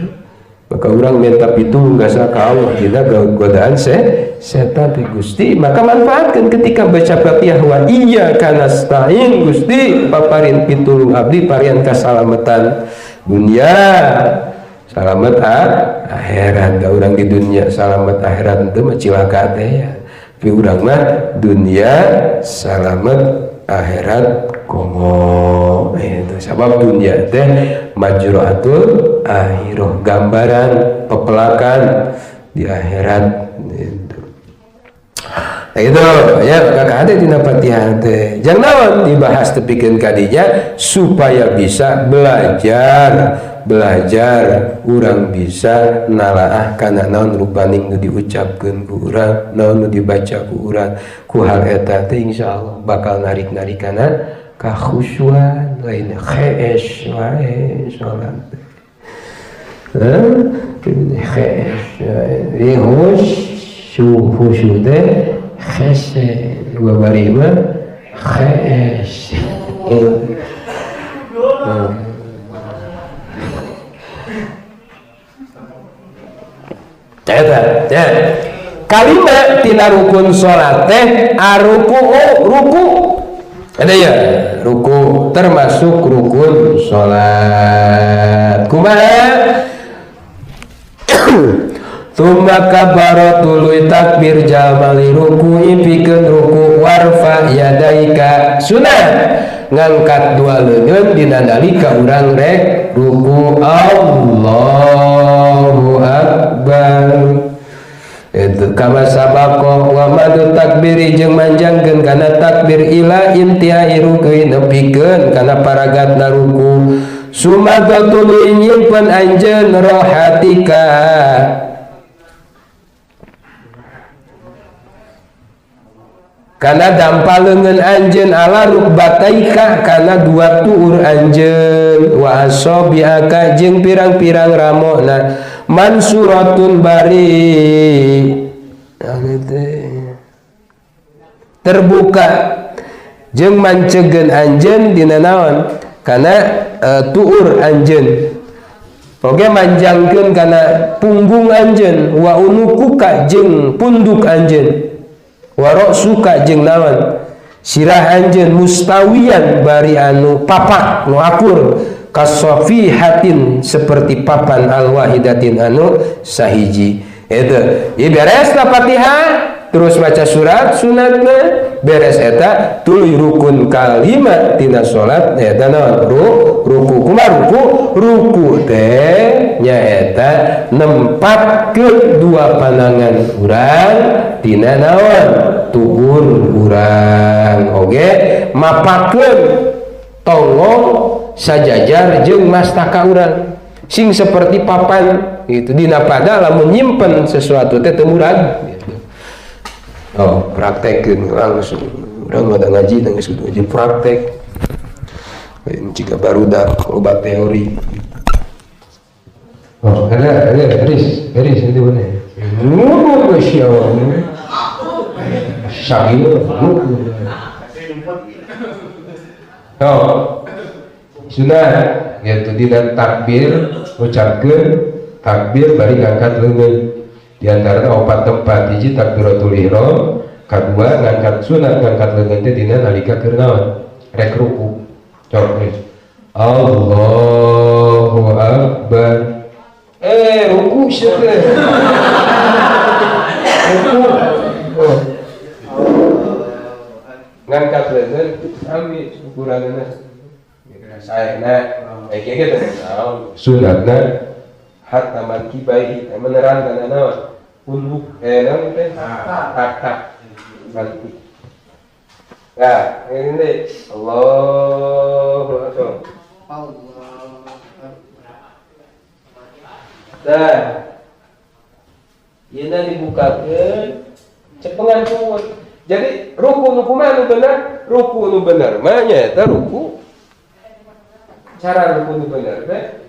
Maka orang minta pitulung ka Allah tidak godaan setan teh Gusti. Maka manfaatkan ketika baca Fatihah wa iyyaka nasta'in, Gusti paparin pitulung abdi parian kasalamatan dunia salamet akhirat. Da urang di dunia salamet akhirat itu mah cilaka teh ya. Tapi urang mah dunia salamet akhirat komo. Itu sabab dunia teh Majra'atul akhirah, gambaran pepelakan di akhirat gitu. Nah itu ya kakak ada dina Fatihah teh. Jangan naon dibahas tepikeun kadinya supaya bisa belajar, belajar urang bisa nalaah kana naon rupaning nu diucapkeun ku urang, naon nu dibaca ku urang, ku hal eta teh insyaallah bakal narik-narik kana kakhusyuan lain khees wae salat teh. Khees wae khusyu khusyu teh khese dua barima khes. Eta ya. Kalima tina rukun salat teh aruku ruku. Ada ya ruku termasuk rukun salat. Kumaha? Tsumma kabbara tuluy takbir jalma li ruku'i pikeun ruku warfa yadaika sunat ngangkat dua leungeun dina nalika urang rek ruku Allahu akbar. Itu kama sabaqo wa madu takbiri jeung manjangkeun kana takbir ila intihai ruku'i nepikeun kana paragatna ruku summa tuluy nyimpen anjeun rohatika kana dampa leungeun anjeun ala rukbataika kana dua tuur anjeun wa asabiaka jeung pirang-pirang ramona mansuratun bari terbuka jeung mancegeun anjeun dina naon kana tuur anjeun oge manjangkeun kana punggung anjeun wa unukuka jeung punduk anjeun warok suka jeung naon sirah anjeun mustawian bari anu papak nu akur kasofihatin seperti papan alwahidatin anu sahiji. Eta ieu beres na Fatihah terus maca surat sunatna beres eta tuluy rukun kalima tina salat eta naon ruku. Kumaha ruku? Ruku teh nyaeta nempatkeun dua panangan urang tina naon tuur urang oge mapakeun tonggong sajajar jeung mastaka urang sing seperti papan gitu dina pada lamun nyimpen sesuatu teh teu murag gitu. Oh, praktekeun langsung urang mah ngaji geus kudu ngaji praktek. Jika barudak obat teori. Oh, ada Riz, Riz itu mana? Masya Allah. Syahil. Oh, sudah gitu dina takbir ucapkeun takbir bari ngangkat leungeun. Di antara opat tempat hiji takbiratul ihram, kadua ngangkat sunat ngangkat leungeun teh dina nalika keur naon? Rek ruku. Cok geus. Allahu akbar. Ruku sia teh. Ruku. Oh. Ngangkat leungeun sami ukuranna. Saena kayak gitu naon sunatna hatta mankibai menerangkan naon punduk naon teh tak manki. Nah, ini deh Allahu akbar. Allah. Nah, yeuna dibukakeun cepengan kuat. Jadi ruku nu kumaha nu bener? Ruku nu bener mah nyaeta ruku. Cara ruku nu bener teh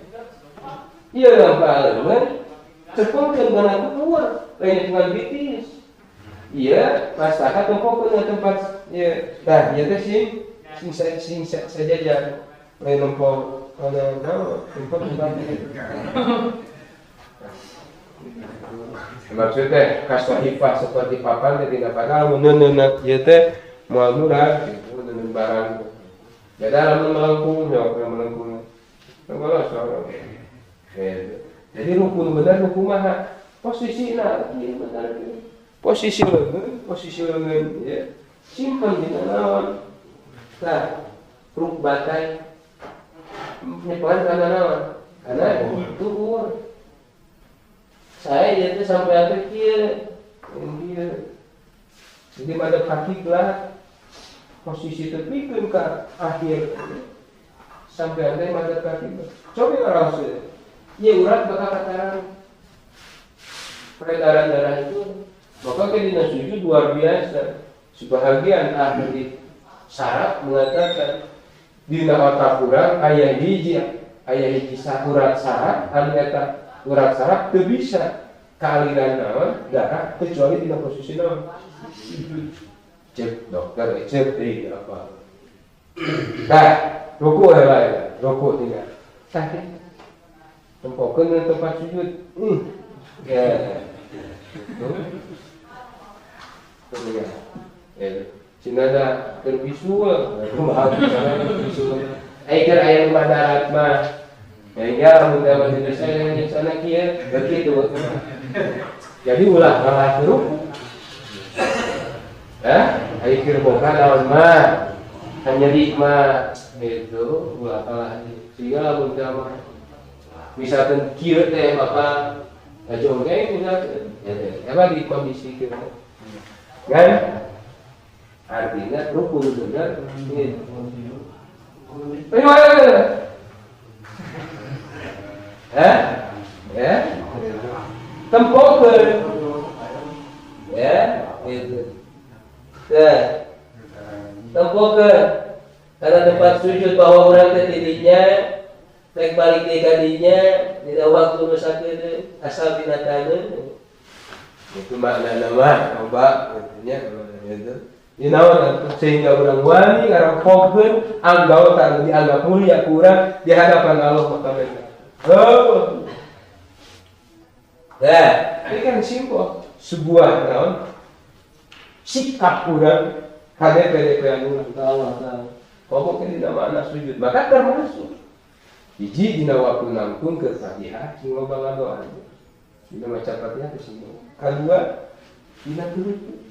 ieu nampa leungeun cepengkeun kana kuat, lain dengan bitis. Iya, masalah tempokeun na tempat ieu. Tah, ieu teh sing sing sing sajajar. Lain nempo kana naon, tempo tempat. Maksudnya kasahifah seperti papan teh dina padahal mun neuneuna ieu teh moal murah gitu neuneun barang. Beda lamun melengkung nya melengkung. Kalau sorong. Jadi rukun benar ruku maha posisina ieu benar. Posisi leungeun ya. Simpen dina naon? Tah, ruk batai. Nyepelan kana naon? Kana tuur. Saya ieu teh sampai atuh kieu. Kieu. Jadi madep ka kiblat. Posisi tepikeun ka akhir. Sampai anda madep ka kiblat. Coba ngaraos. Ieu urat bakal katarang. Peredaran darah itu maka ke dina sujud luar biasa. Sebahagian ahli saraf mengatakan dina otak urang aya hiji urat saraf anu eta urat saraf teu bisa kaaliran naon darah kecuali dina posisi naon sujud. Cek dokter cek deui apa. Nah, ruku heula ya, ruku tinggal. Tah tempokeun di tempat sujud. Ya. Tuh. Tuh ya. Ya. Cinada keur visual, kumaha visual. Ai keur aya rumah darat mah. Ya lamun teh mah saya di sana kieu, begitu. Jadi ulah kalah ruku. Ai keur boga naon mah. Hanya di mah itu ulah kalah. Sehingga lamun teh mah misalkan kieu teh bapak jongkeng misalkan ya teh apa di kondisi kieu. Kan? Artinya rukun benar ini. Ya. Tempokeun. Ya, itu. Tah. Tempokeun. Karena tempat sujud bahwa urang teh tidinya rek balik deui ka dinya dina waktu nu sakedeung asal dina taneuh. Itu makna mah coba nya gitu. Dinaon sehingga urang wani ngarepogkeun anggota anu dianggap mulia ku urang di hadapan Allah maka beda. Oh. Nah, ini kan simpel sebuah naon sikap urang KDP-DP urang ka Allah taala. Komo ke dina makna sujud maka termasuk hiji dina waktu nangtung ke Fatihah sing loba ngadoa. Dina maca Fatihah teh sing kadua dina ruku.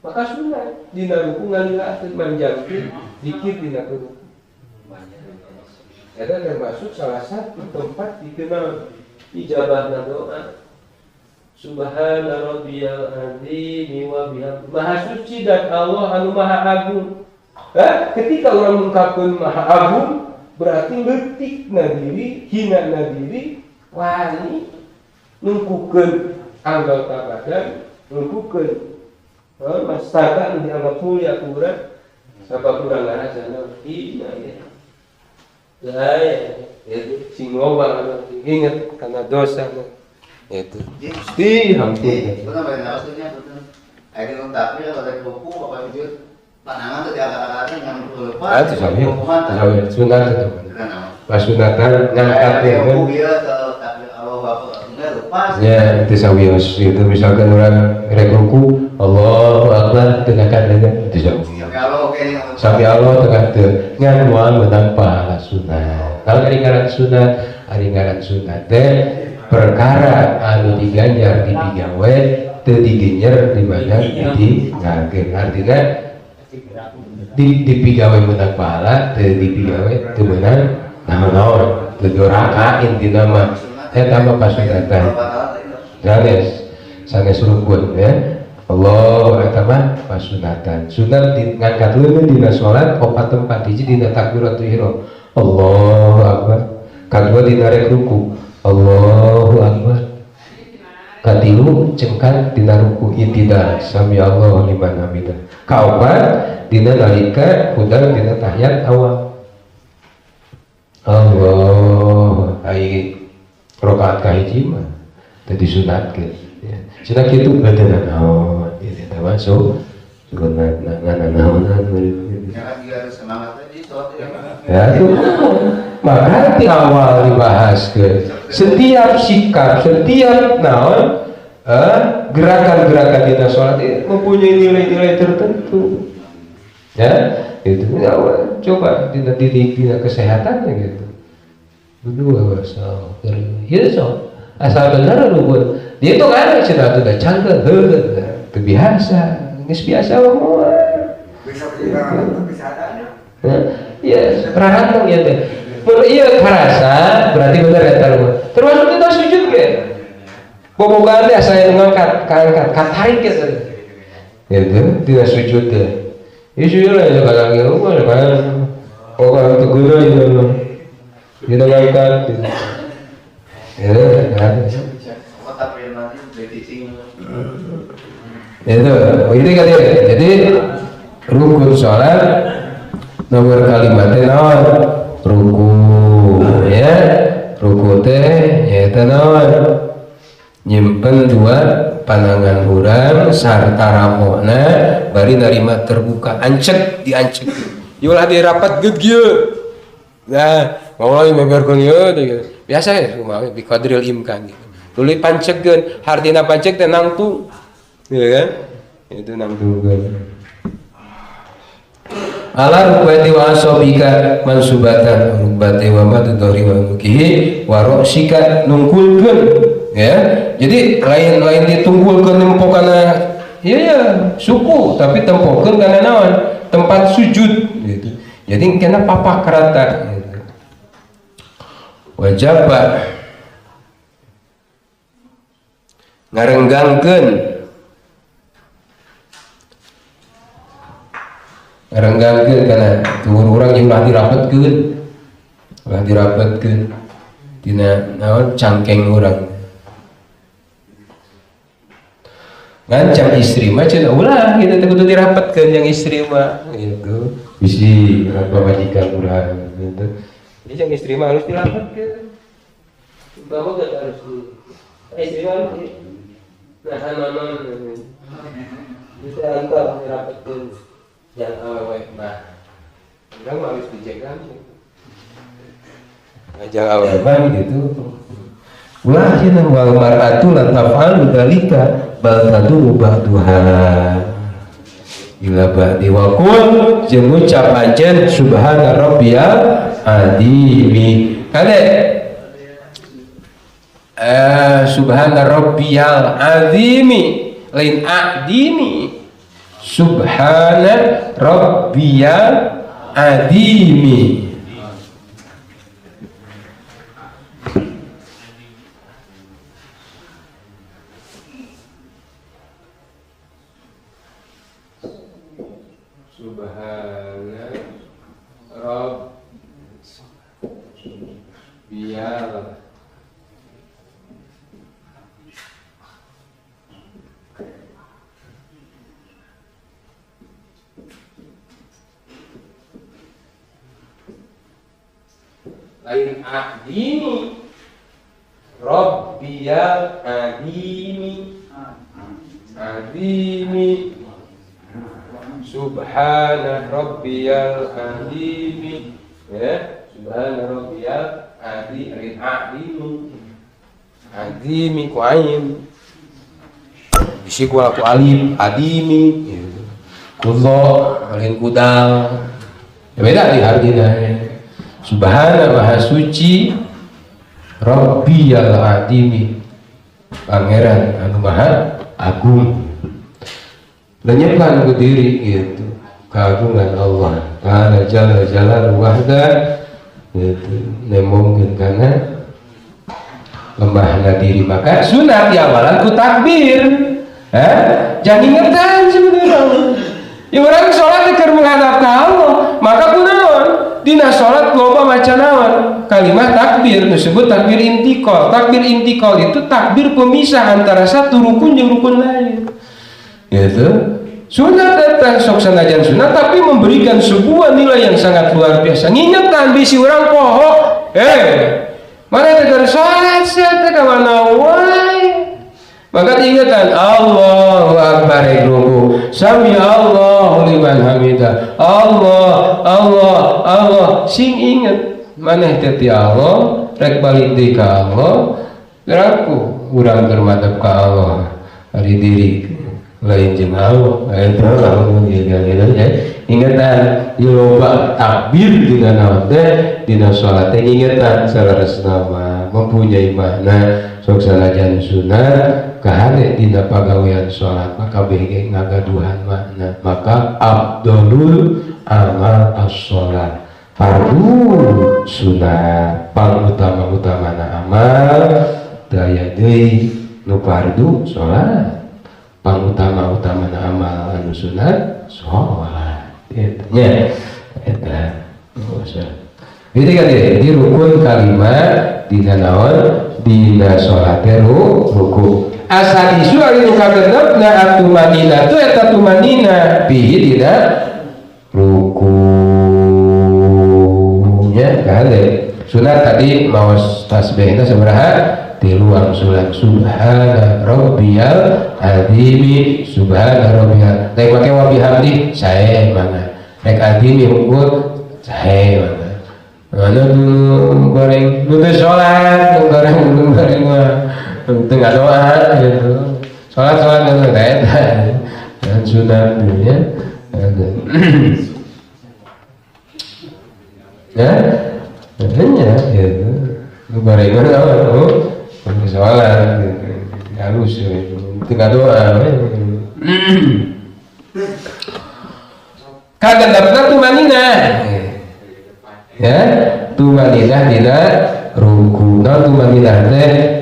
Maka sunat dina ruku ngalilakeun manjangkeun zikir dina ruku. Eta termasuk salah satu tempat dikenal ijabahna doa. Subhana rabbiyal azim wa bihamdihi. Maha suci dan Allah anu maha agung. Ketika orang mengungkapkan maha agung berarti leutikna diri, hina diri, wani nungkukeun anggota badan, nungkukeun masyarakat nu dianggap mulia ku urang sabab urang ngarasa hina ya. Lah itu sing loba anu inget kana dosa itu. Gusti hampir. Betul benar maksudnya betul. Ayo takbir atau ruku apa sujud pandangan tuh diangkat-angkat dengan lepas. Ah itu sami. Sunat itu. Pas sunatan ngangkat ya kan. Ya itu sawios itu misalkan orang rek ruku Allahu Akbar tegakan dengan itu sawios. Sami Allah tegak teu ngan moal menang pahala sunat. Kalau ari ngaran sunat, ari ngaran sunat teh perkara anu diganjar dipigawe teu digenyer di badan ditinggalkeun. Artinya dipigawe menang pahala teu dipigawe teu meunang naon-naon teu doraka intina mah eta mah pasunatan. Sanes sanes rukun ya. Allah eta mah pasunatan. Sunat ngangkat leungeun dina salat opat tempat hiji dina takbiratul ihram. Allahu akbar. Kadua dina rek ruku. Allahu akbar. Katilu cengkan dina ruku itidal sami Allahu liman hamidah. Kaopat dina nalika hudang dina tahiyat awal. Allah ai rakaat kahiji mah teu disunatkeun ya. Cenah kitu badan naon ieu teh masuk sunat ngana-naonan ya itu. Maka di awal dibahas ke setiap sikap, setiap naon gerakan-gerakan dina sholat itu mempunyai nilai-nilai tertentu ya. Itu ya, coba dina diri dina kesehatannya gitu. Berdua so, ya so asal benar rukun. Dia itu kan cenah tuh udah cangkel, heuh, itu biasa, geus biasa mah. Bisa bisa ada. Ya, raratang ya teh. Iya karasa berarti bener eta mah. Termasuk kita sujud ge. Bobogaan teh asa ngangkat, kaangkat, katarik ge. Gitu, tidak sujud teh. Ieu sujud lah ya kadang ge mah kan. Oh kalau teu guna ieu mah. Kita ngangkat gitu. Ya, kan. Itu, ini kan ya. Jadi rukun sholat nomor kalimatnya naon? Ruku, ya. Ruku teh nyaeta naon? Nyimpen dua panangan urang sarta ramona bari narima terbuka ancek diancek. Ieu ulah dirapat geut. Nah, mau lagi memberkeun ieu teh gitu. Biasa ya kumaha bi qadril imkan gitu. Tuluy pancegkeun, hartina panceg teh nangtung. Iya kan? Itu nangtungkeun. Ala rukbati wa asobika mansubatan rukbati wa madudori wa nukihi wa roksika nungkulkeun ya. Jadi lain-lain ditungkulkeun nempo kana iya ya suku tapi tempokeun kana naon? Tempat sujud gitu. Jadi kena papak rata gitu. Wajaba ngarenggangkeun ngarenggangkeun kana tuhur urang jeung ulah dirapetkeun tina naon cangkeng urang ngancam istri mah cenah ulah gitu teh kudu dirapetkeun yang istri mah gitu bisi pamajikan urang gitu. Jadi yang istri mah harus dirapetkeun bawa gak harus di istri mah nah naon bisa antar dirapetkeun yang awewe mah urang mah harus dijaga ngajak awewe mah gitu ulah cenah wal mar'atu la taf'alu dzalika bal taduru ba'duha ila ba'di wa qul jeung ngucap anjeun subhana rabbiyal azimi kade subhana rabbiyal azimi lain adimi subhana rabbiyal azimi subhana rabbiyal lain adimi rabbiyal adimi adimi subhana rabbiyal adimi ya subhana rabbiyal adimi adimi adimi ku ain bisi ku alif adimi ku dha lain ku dal ya beda di artinya. Subhana maha suci rabbiyal adimi pangeran anu maha agung lenyapkan ku diri gitu keagungan Allah ta'ala jalla jalaluhu wahda gitu nemongkeun kana lemahna diri maka sunat diawalan ku takbir jangan ingetan sebenarnya ya urang salat keur menghadap ka Allah maka kunaon dina salat loba maca naon kalimat takbir disebut takbir intikal. Takbir intikal itu takbir pemisah antara satu rukun jeung rukun lain gitu. Sunat datang sok sanajan sunat tapi memberikan sebuah nilai yang sangat luar biasa. Ngingetan bisi urang poho mana teh keur salat sia teh ka mana wae. Maka diingetan Allahu akbar ruku sami Allahu liman hamidah Allah Allah Allah sing inget maneh teh ti Allah rek balik deui ka Allah geraku urang keur madep ka Allah ari diri lain jeung Allah eta lamun gitu ya ingetan loba takbir dina naon teh dina salat teh ingetan saleresna mah mempunyai makna sok sanajan sunat kahane dina pagawean salat maka kabeh ge ngagaduhan makna maka afdalul amal as-salat Fardu sunat pangutama-utamana amal daya deui nu fardu salat, pangutama-utamana amal anu sunat salat eta nya eta. Jadi kan jadi rukun kalima dina naon dina salat ruku. Asal isu ari nu kagenepna atumanina tu eta tumanina bihi dina rukunya kade. Sunat tadi maos tasbihna sabaraha? Tilu angsulan subhana rabbiyal azimi subhana rabbiyal. Rek make wa bihamdi sae mana. Rek azimi unggul sae mana. Mana nu goreng nu teu salat, nu goreng mah teu ngadoa gitu. Salat-salat nu eta. Dan sunat ya. Ya, ya gitu. Nu gorengan naon? Oh, salat gitu. Halus gitu. Teu ngadoa. Kagendapna tumanina. Ya, tumaninah dina ruku. Nah,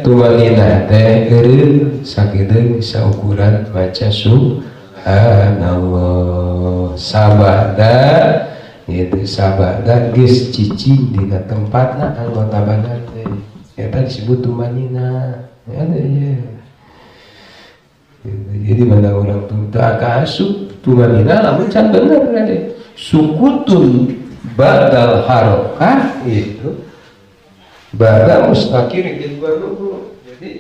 tumaninah teh eureun sakideung saukuran maca subhanallah. Sabada gitu, sabada geus cicing dina tempatna anggota badan teh. Eta disebut tumaninah. Ya, ya. Gitu. Jadi mana orang tuh teu asup tumaninah lamun can bener teh. Sukutun badal harokah itu badal mustaqir ruku. Jadi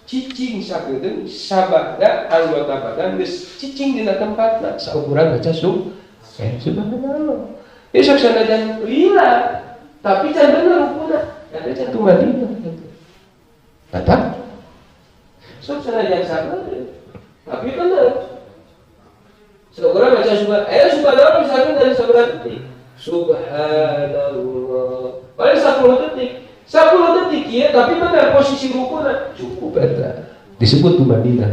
cicing sakedeung sabada anggota badan geus cicing dina tempatna saukuran baca subhanallah. Ieu sok sanajan lila tapi can bener rukuna eta can tumanina. Tata sok sanajan sabar tapi bener saukuran baca subhanallah misalkan dari sabaraha detik subhanallah paling 10 detik 10 detik ya tapi benar posisi rukuna cukup eta disebut tumaninah.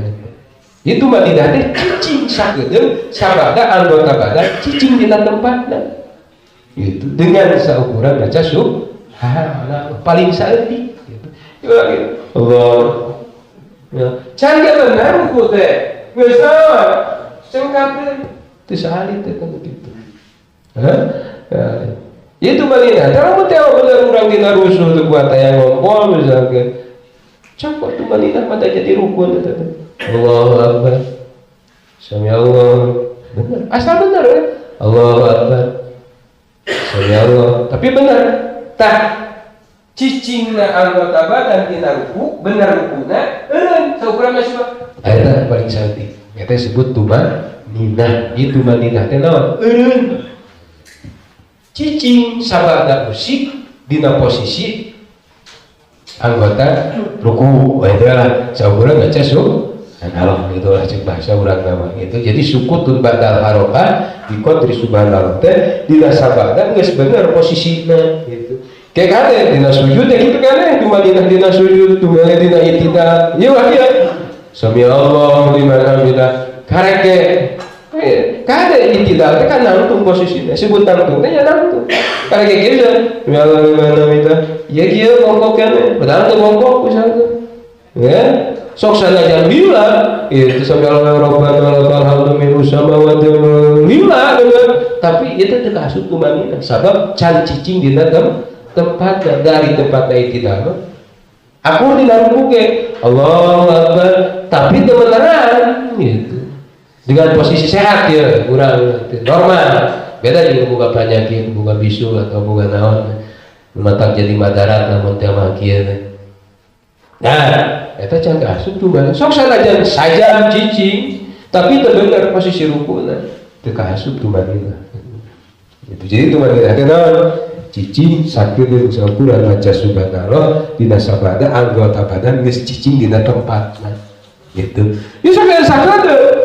Itu tumaninah teh cicing sakedeung sabada anggota badan cicing dina tempatna gitu dengan saukuran baca subhanallah paling saeutik gitu. Ieu lagi Allah ya can ge bener ruku teh geus naon sengkakeun teu sahalit teh kan kitu. Hah? Ya, itu malina. Kalau teh bener urang dina rusuh teu kuat aya ngompol misalkan. Cokot tu malina mah jadi rukun eta teh. Allahu akbar. Sami Allah. Bener. Asal bener ya. Allahu akbar. Sami Allah. Tapi bener. Tah cicingna anggota badan dina ruku, bener rukuna, eureun saukuran mah subah. Eta paling saeutik. Eta disebut tumaninah. Ieu tumaninah teh naon? Eureun. Cicing sabada usik dina posisi anggota ruku. Wah itulah saukuran baca subhanallah itulah cek bahasa urang nama itu. Jadi sukutun badal harokah di qadri subhanallah teh dina sabada geus bener posisina gitu. Kayak kade dina sujud ya gitu kan tumaninah dina sujud tumaninah dina itidal. Ieu mah ieu. Sami Allahu liman hamidah. Karek ge kade itidal teh kan nangtung posisinya sebut nangtung teh nya nangtung karek ge kieu sami Allahu liman hamidah ya kieu bongkok keneh padahal teu bongkok misalkan ya sok sanajan lila itu sami Allahu rabbana lakal hamdu min samawati lila tapi itu teu kaasup tumaninah sabab can cicing dina tempatna dari tempatna itidal aku dina ruku ge Allahu akbar tapi teu beneran gitu dengan posisi sehat ya kurang normal beda juga buka penyakit buka bisu atau buka naon matak jadi madarat namun teh mah kieu. Nah eta can asup tuh sok sanajan sajam cicing tapi teu bener posisi rukuna teu kaasup tumaninah gitu. Jadi tumaninah teh naon cicing sakedeung saukuran maca subhanallah dina sabada anggota badan geus cicing dina tempatna gitu. Ieu sok sakedeung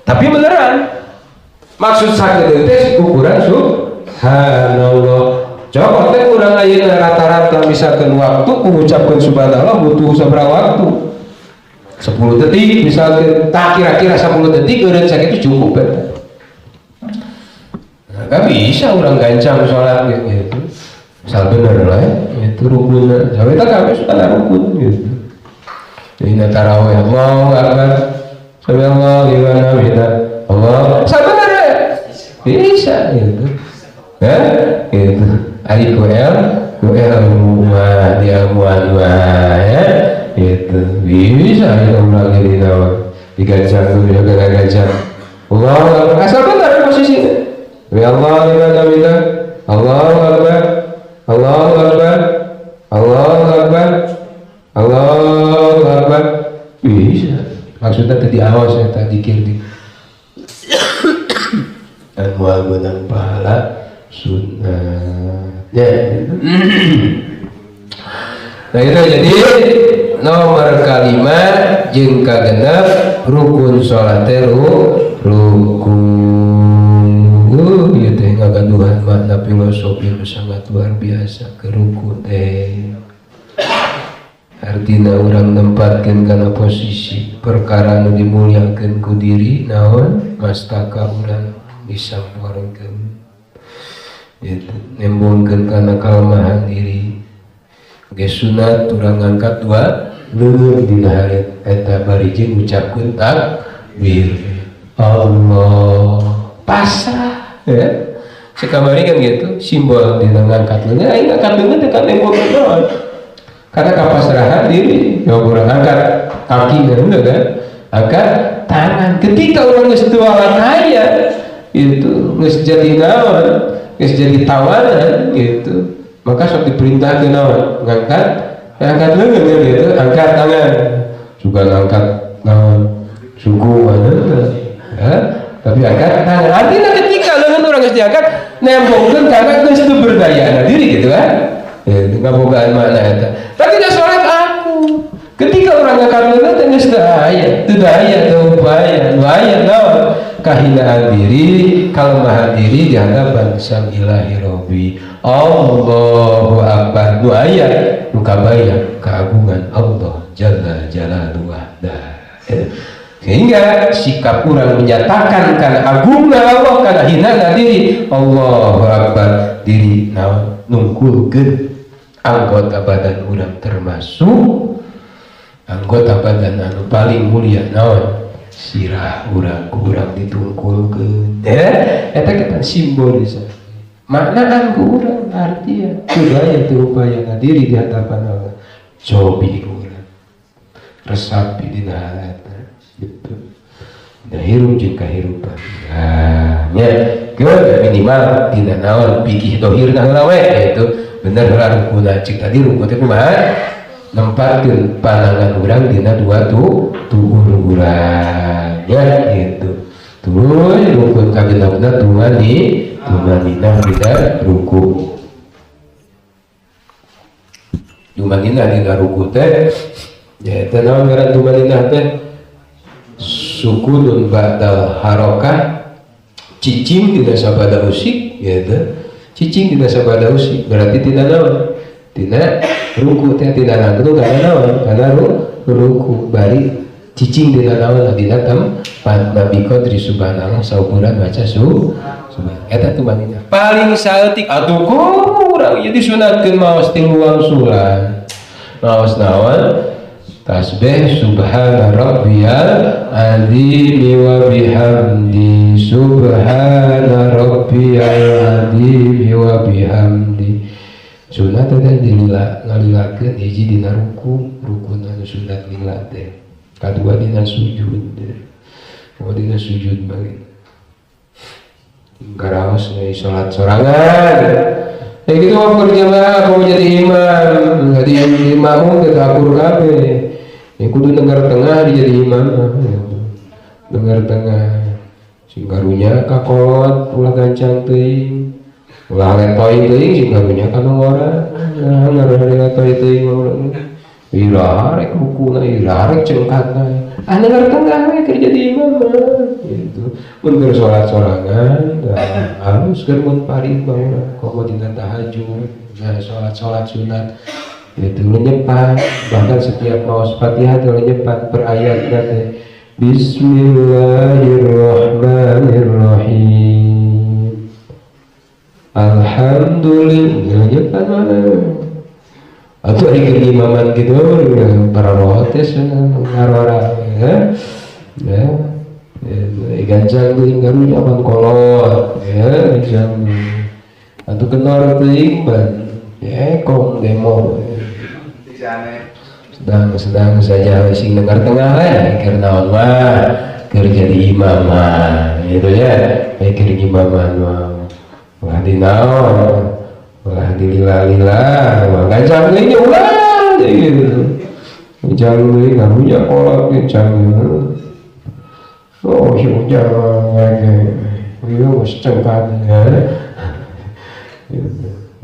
tapi beneran maksud sakedeung teh ukuran subhanallah. Coba teh urang ayeuna rata-rata misalkan waktu mengucapkan subhanallah butuh sabaraha waktu 10 detik misalkan tak kira-kira 10 detik eureun sakitu cukup eta. Nah, gak bisa orang gancang sholat gitu. Asal bener lah ya, itu rukunna. Sampai tak kabeh suka rukun gitu. Jadi tarawih Allahu Akbar. Sami Allahu liman hamidah. Allah. Sabenerna bisa gitu. Ya, gitu. Ari ku ilmu mah diilmuan mah ya. Gitu. Bisa itu urang jadi naon. Digancang tuh ya kana gancang. Allahu Akbar. Asal bener posisinya. Ya Allah liman hamidah. Allahu Akbar. Allahu Akbar. Allahu Akbar. Allahu Akbar. Bisa. Maksudnya tadi awas ya tadi dikir di dan moal menang pahala sunnah. Ya. Nah itu jadi nomor kalima jeung kagenep rukun salat teh rukun. Ieu teh ngagaduhan makna filosofi nu sangat luar biasa ke rukun teh. Artina urang nempatkeun kana posisi perkara nu dimuliakeun ku diri naon mastaka urang disamporkeun gitu nembongkeun kana kalemahan diri ge sunat urang ngangkat dua leungeun dina hari eta bari jeung ngucapkeun takbir Allah pasrah ya sekamari kan gitu simbol dina ngangkat leungeun aing ngangkat leungeun teh kan nembongkeun naon karena kapasrahan diri ya urang angkat kaki kan enggak kan angkat tangan ketika urang geus teu aya itu geus jadi naon geus jadi tawanan gitu maka sok diperintahkeun naon ngangkat angkat leungeun kan gitu angkat tangan juga ngangkat naon suku mana ya tapi angkat tangan artinya ketika leungeun urang geus diangkat nembongkeun karena geus teu berdaya diri gitu kan ya ngabogaan makna eta tapi dah sholat aku ketika orang ngangkat leungeun teh geus teu aya teu daya teu upaya nu aya naon kahinaan diri kalemahan diri di hadapan Sang Ilahi Rabbi Allahu Akbar nu aya nu kabayang keagungan Allah Jalla Jalaluhu. Sehingga sikap urang menyatakan karena agungna Allah karena hina diri Allahu Akbar diri naon nungkulkeun anggota badan urang termasuk anggota badan anu paling mulia naon sirah urang ku urang ditungkulkeun ya eta kita simbolis maknaan ku urang artinya budaya teu upaya diri di hadapan Allah cobi ku urang resapi dina hal eta gitu dina hirup jeung kahirupan nah nya minimal dina naon pikih dohirna heula we itu bener heula rukunna cik tadi rukun teh kumaha nempatkeun pandangan urang dina dua tuur urang ya gitu tuluy rukun kagenepna tumanina dina ruku tumanina dina ruku teh ya eta naon ngaran tumanina teh sukunun ba'dal harokah cicing dina sabada usik gitu cicing dina sabada usik berarti tina naon tina ruku teh tina nangtung kana naon kana ruku bari cicing dina naon dina tempat Nabi Qadri subhanallah saukuran baca subhan eta tumanina paling saeutik atuh kurang ieu disunatkeun maos tilu wangsulan maos naon tasbih subhana rabbiyal azim wa bihamdi subhana rabbiyal azim wa bihamdi sunat teh dilila ngalilakeun hiji dina ruku rukun anu sunat lila teh kadua dina sujud oh dina sujud bae garaos we salat sorangan ya gitu mah berjamaah kamu jadi imam jadi imam teh akur kabeh ya kudu dengar tengah jadi imam dengar tengah sing karunya ka kolot ulah gancang teuing ulah letoy teuing sing karunya ka nu ngora nah ngaruh letoy teuing ira rek rukuna ira rek cengkatna ah dengar tengah we keur jadi imam gitu mun keur salat sorangan halus keur mun paring mah urang komo dina tahajud nah salat-salat sunat itu lenyepan bahkan setiap maos Fatihah teh lenyepan per ayat teh Bismillahirrahmanirrahim. Alhamdulillah kan mana atau ari imaman gitu para rotes ngarora ya ya gancang teuing karunya pan kolot ya gancang atuh kenor teuing ban ya kong demo sedang-sedang saja sing dengar tengah lah keur naon mah keur jadi imam mah gitu ya keur imaman mah ulah di naon ulah di lila-lila mah gancang teuing ulah gitu gancang teuing karunya kolot gancang. Oh, si ujang ieu geus cengkan ya.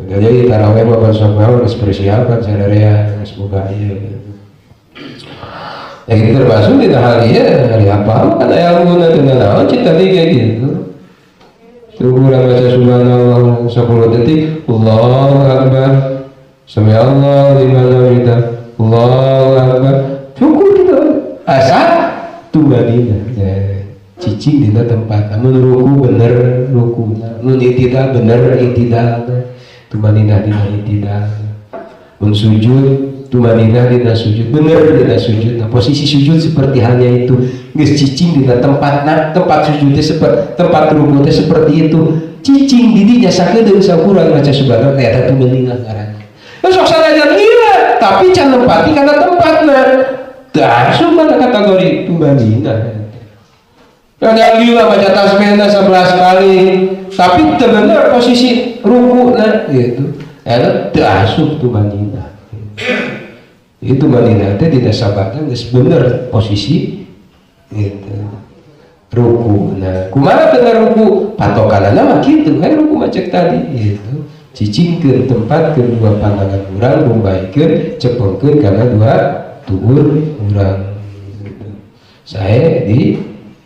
Jadi tarawih mah besok mah geus persiapan sadaya geus boga ieu. Ya gitu termasuk di hal ieu hari apa kan aya ilmuna teu naon cik tadi kayak gitu. Urang baca subhanallah 10 detik, Allahu akbar. Sami Allah liman hamidah. Allahu akbar. Cukup gitu. Asa tumanina ya, cicing dina tempat namun ruku bener ruku mun itidal bener itidal tumanina dina itidal mun sujud tumanina dina sujud bener dina sujud. Nah, posisi sujud seperti halnya itu geus cicing dina tempat nah, tempat sujudnya seperti tempat ruku teh seperti itu cicing di dinya sakedeung sakurang maca subhanallah eta tumanina ngaranna sok sanajan lila tapi can nempati kana tempatna asup kana kategori tumanina. Ada lila baca tasbihna 11 kali tapi teu bener posisi rukuna gitu eta teu asup tumanina. Itu tumanina teh dina sabatna geus bener posisi gitu ruku. Nah kumaha bener ruku patokanana mah kitu kan ruku mah cek tadi gitu cicingkeun tempat kedua pandangan urang bumbaikeun cepengkeun kana dua tuur urang gitu. Saya di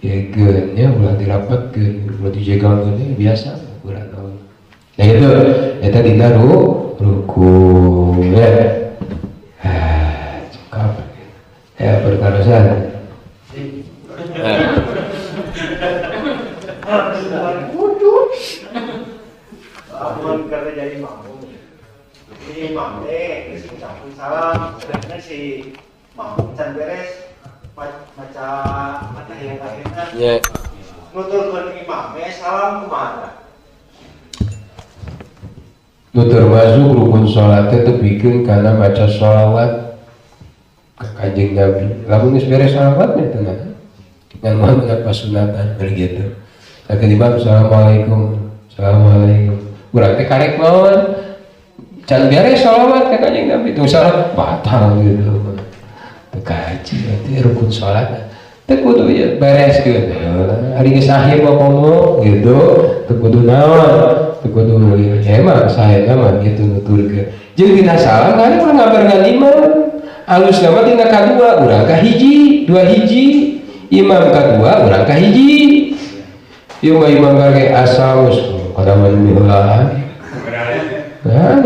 yegeun nya ulah dirapatkeun ulah dijegalkeun biasa urang naon. Nah gitu eta dina ruku ya. Cekap ya pertarosan. Amun karena jadi makmum. Jadi imam teh geus ngucapkeun salam, sedangkan si makmum can beres maca atahiyat akhirna. Ya. Nuturkeun imam teh salam kumaha? Nu termasuk rukun salat teh tepikeun kana maca sholawat ka Kanjeng Nabi. Lamun geus beres sholawat nya teh ngan moal pasunatan begitu. Sakeun imam assalamualaikum, assalamualaikum. Urang teh karek naon? Can beres sholawat ka Kanjeng Nabi tong salat batal gitu. Teu kaji berarti rukun salat. Teu kudu ieu bereskeun. Ari geus akhir mah komo gitu, teu kudu naon, teu kudu ya emang saena mah gitu nuturkeun. Jeung dina salam kan urang ngabarengan imam. Alus mah dina kadua urang ka hiji, dua hiji. Imam kadua urang ka hiji. Ieu mah imam kage asal kada mah. Nah,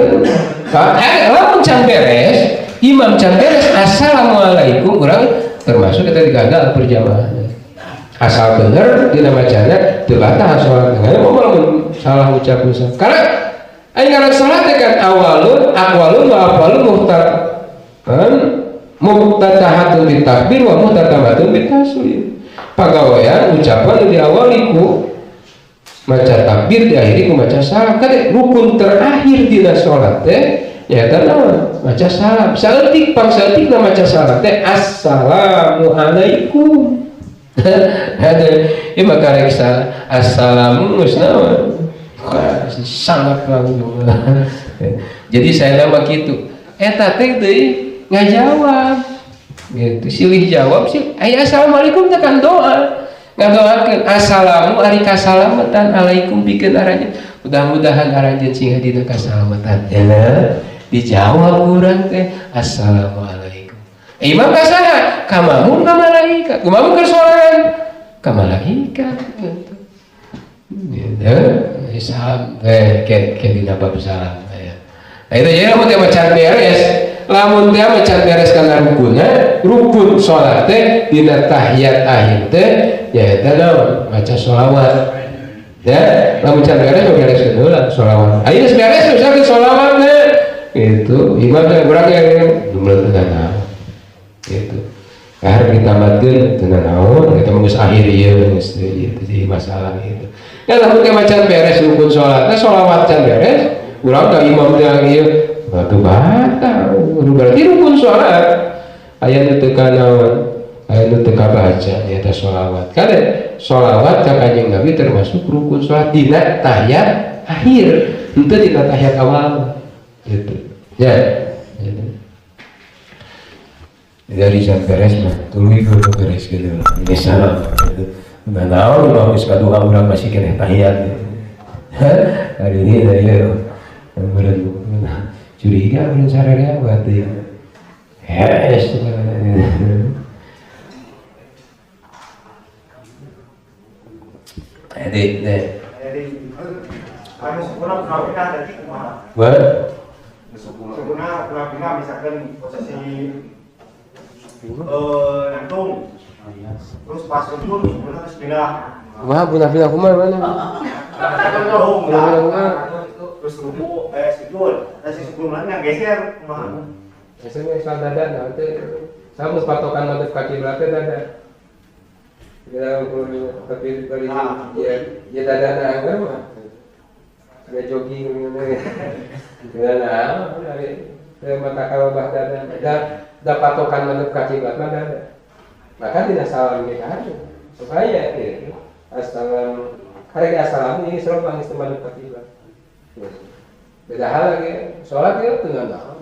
lamun can beres, imam can beres assalamualaikum urang termasuk kita digagal berjamaah. Asal bener dina macana teu batal salat. Karena mau lamun salah ucap misal. Karena aing ngaran salat teh kan awalun, aqwalun wa afalun muhtar. Kan muftatahatun bitakbir wa muftatahatun bitaslim. Pagawean ucapan diawali ku maca takbir diakhiri ku maca salam. Kan rukun terakhir dina salat teh nyaeta naon? Maca salam. Saeutik pang saeutikna maca salam teh assalamualaikum. Ada ieu mah karek assalamu geus naon? Sangat langsung. Jadi saya nama kitu. Eta teh deui ngajawab. Gitu silih jawab sih. Aya assalamualaikum teh kan doa. Ngadoakeun assalamu ari kasalamatan alaikum pikeun aranjeun. Mudah-mudahan aranjeun sing dina kasalamatan. Ya, dijawab urang teh assalamualaikum. Imam ka saha? Ka makmum ka malaikat. Kumaha keur sorangan? Ka malaikat gitu. Gitu. Salam ke dina bab salam ya. Nah itu jadi lamun teh macan beres, lamun teh macan beres kana rukunna, rukun salat teh dina tahiyat akhir teh nyaeta naon? Maca sholawat. Ya, lamun can beres bereskeun heula sholawat. Ayo geus beres misalkan sholawat teh. Gitu, imam teh urang ge jumlah teu naon. Gitu. Akhir ditamatkeun teu naon, eta mah geus akhir ieu geus teu jadi masalah gitu. Ya lamun teh macan beres rukun salat, teh sholawat can beres, urang ka imam teh ieu batu batal. Berarti rukun salat aya nu teu kanaon, aya nu teu kabaca nyaeta sholawat. Kade sholawat ka Kanjeng Nabi termasuk rukun salat dina tahiyat akhir, henteu dina tahiyat awal gitu. Ya. Gitu. Dari can beres mah tuluy kudu beres gitu. Ini salam gitu. Nah, naon mah geus kaduha urang masih keneh tahiyat. Hari ini ya meureun curiga meureun sararea berarti. Hes. Jadi, deh. Jadi anu sukuna pindah tadi kumaha? Wah, Sukuna pindah misalkan posisi nangtung. Terus pas sujud sukuna terus pindah. Kumaha pindah kumaha mana? Nangtung. Pindah kumaha? Terus ruku sujud. Nah si sukuna yang geser kumaha? Biasanya soal dada nanti sama patokan madep kaki berapa dada. Kita tapi kali ya ya dada anggar mah. Ada jogging gitu. Nah, dari mata kalau bah dada da patokan madep kaki berapa dada. Maka tidak salam kita ada. Supaya gitu. Assalam karek assalam ini selalu pangis madep kaki berapa. Beda hal lagi sholat ya dengan naon.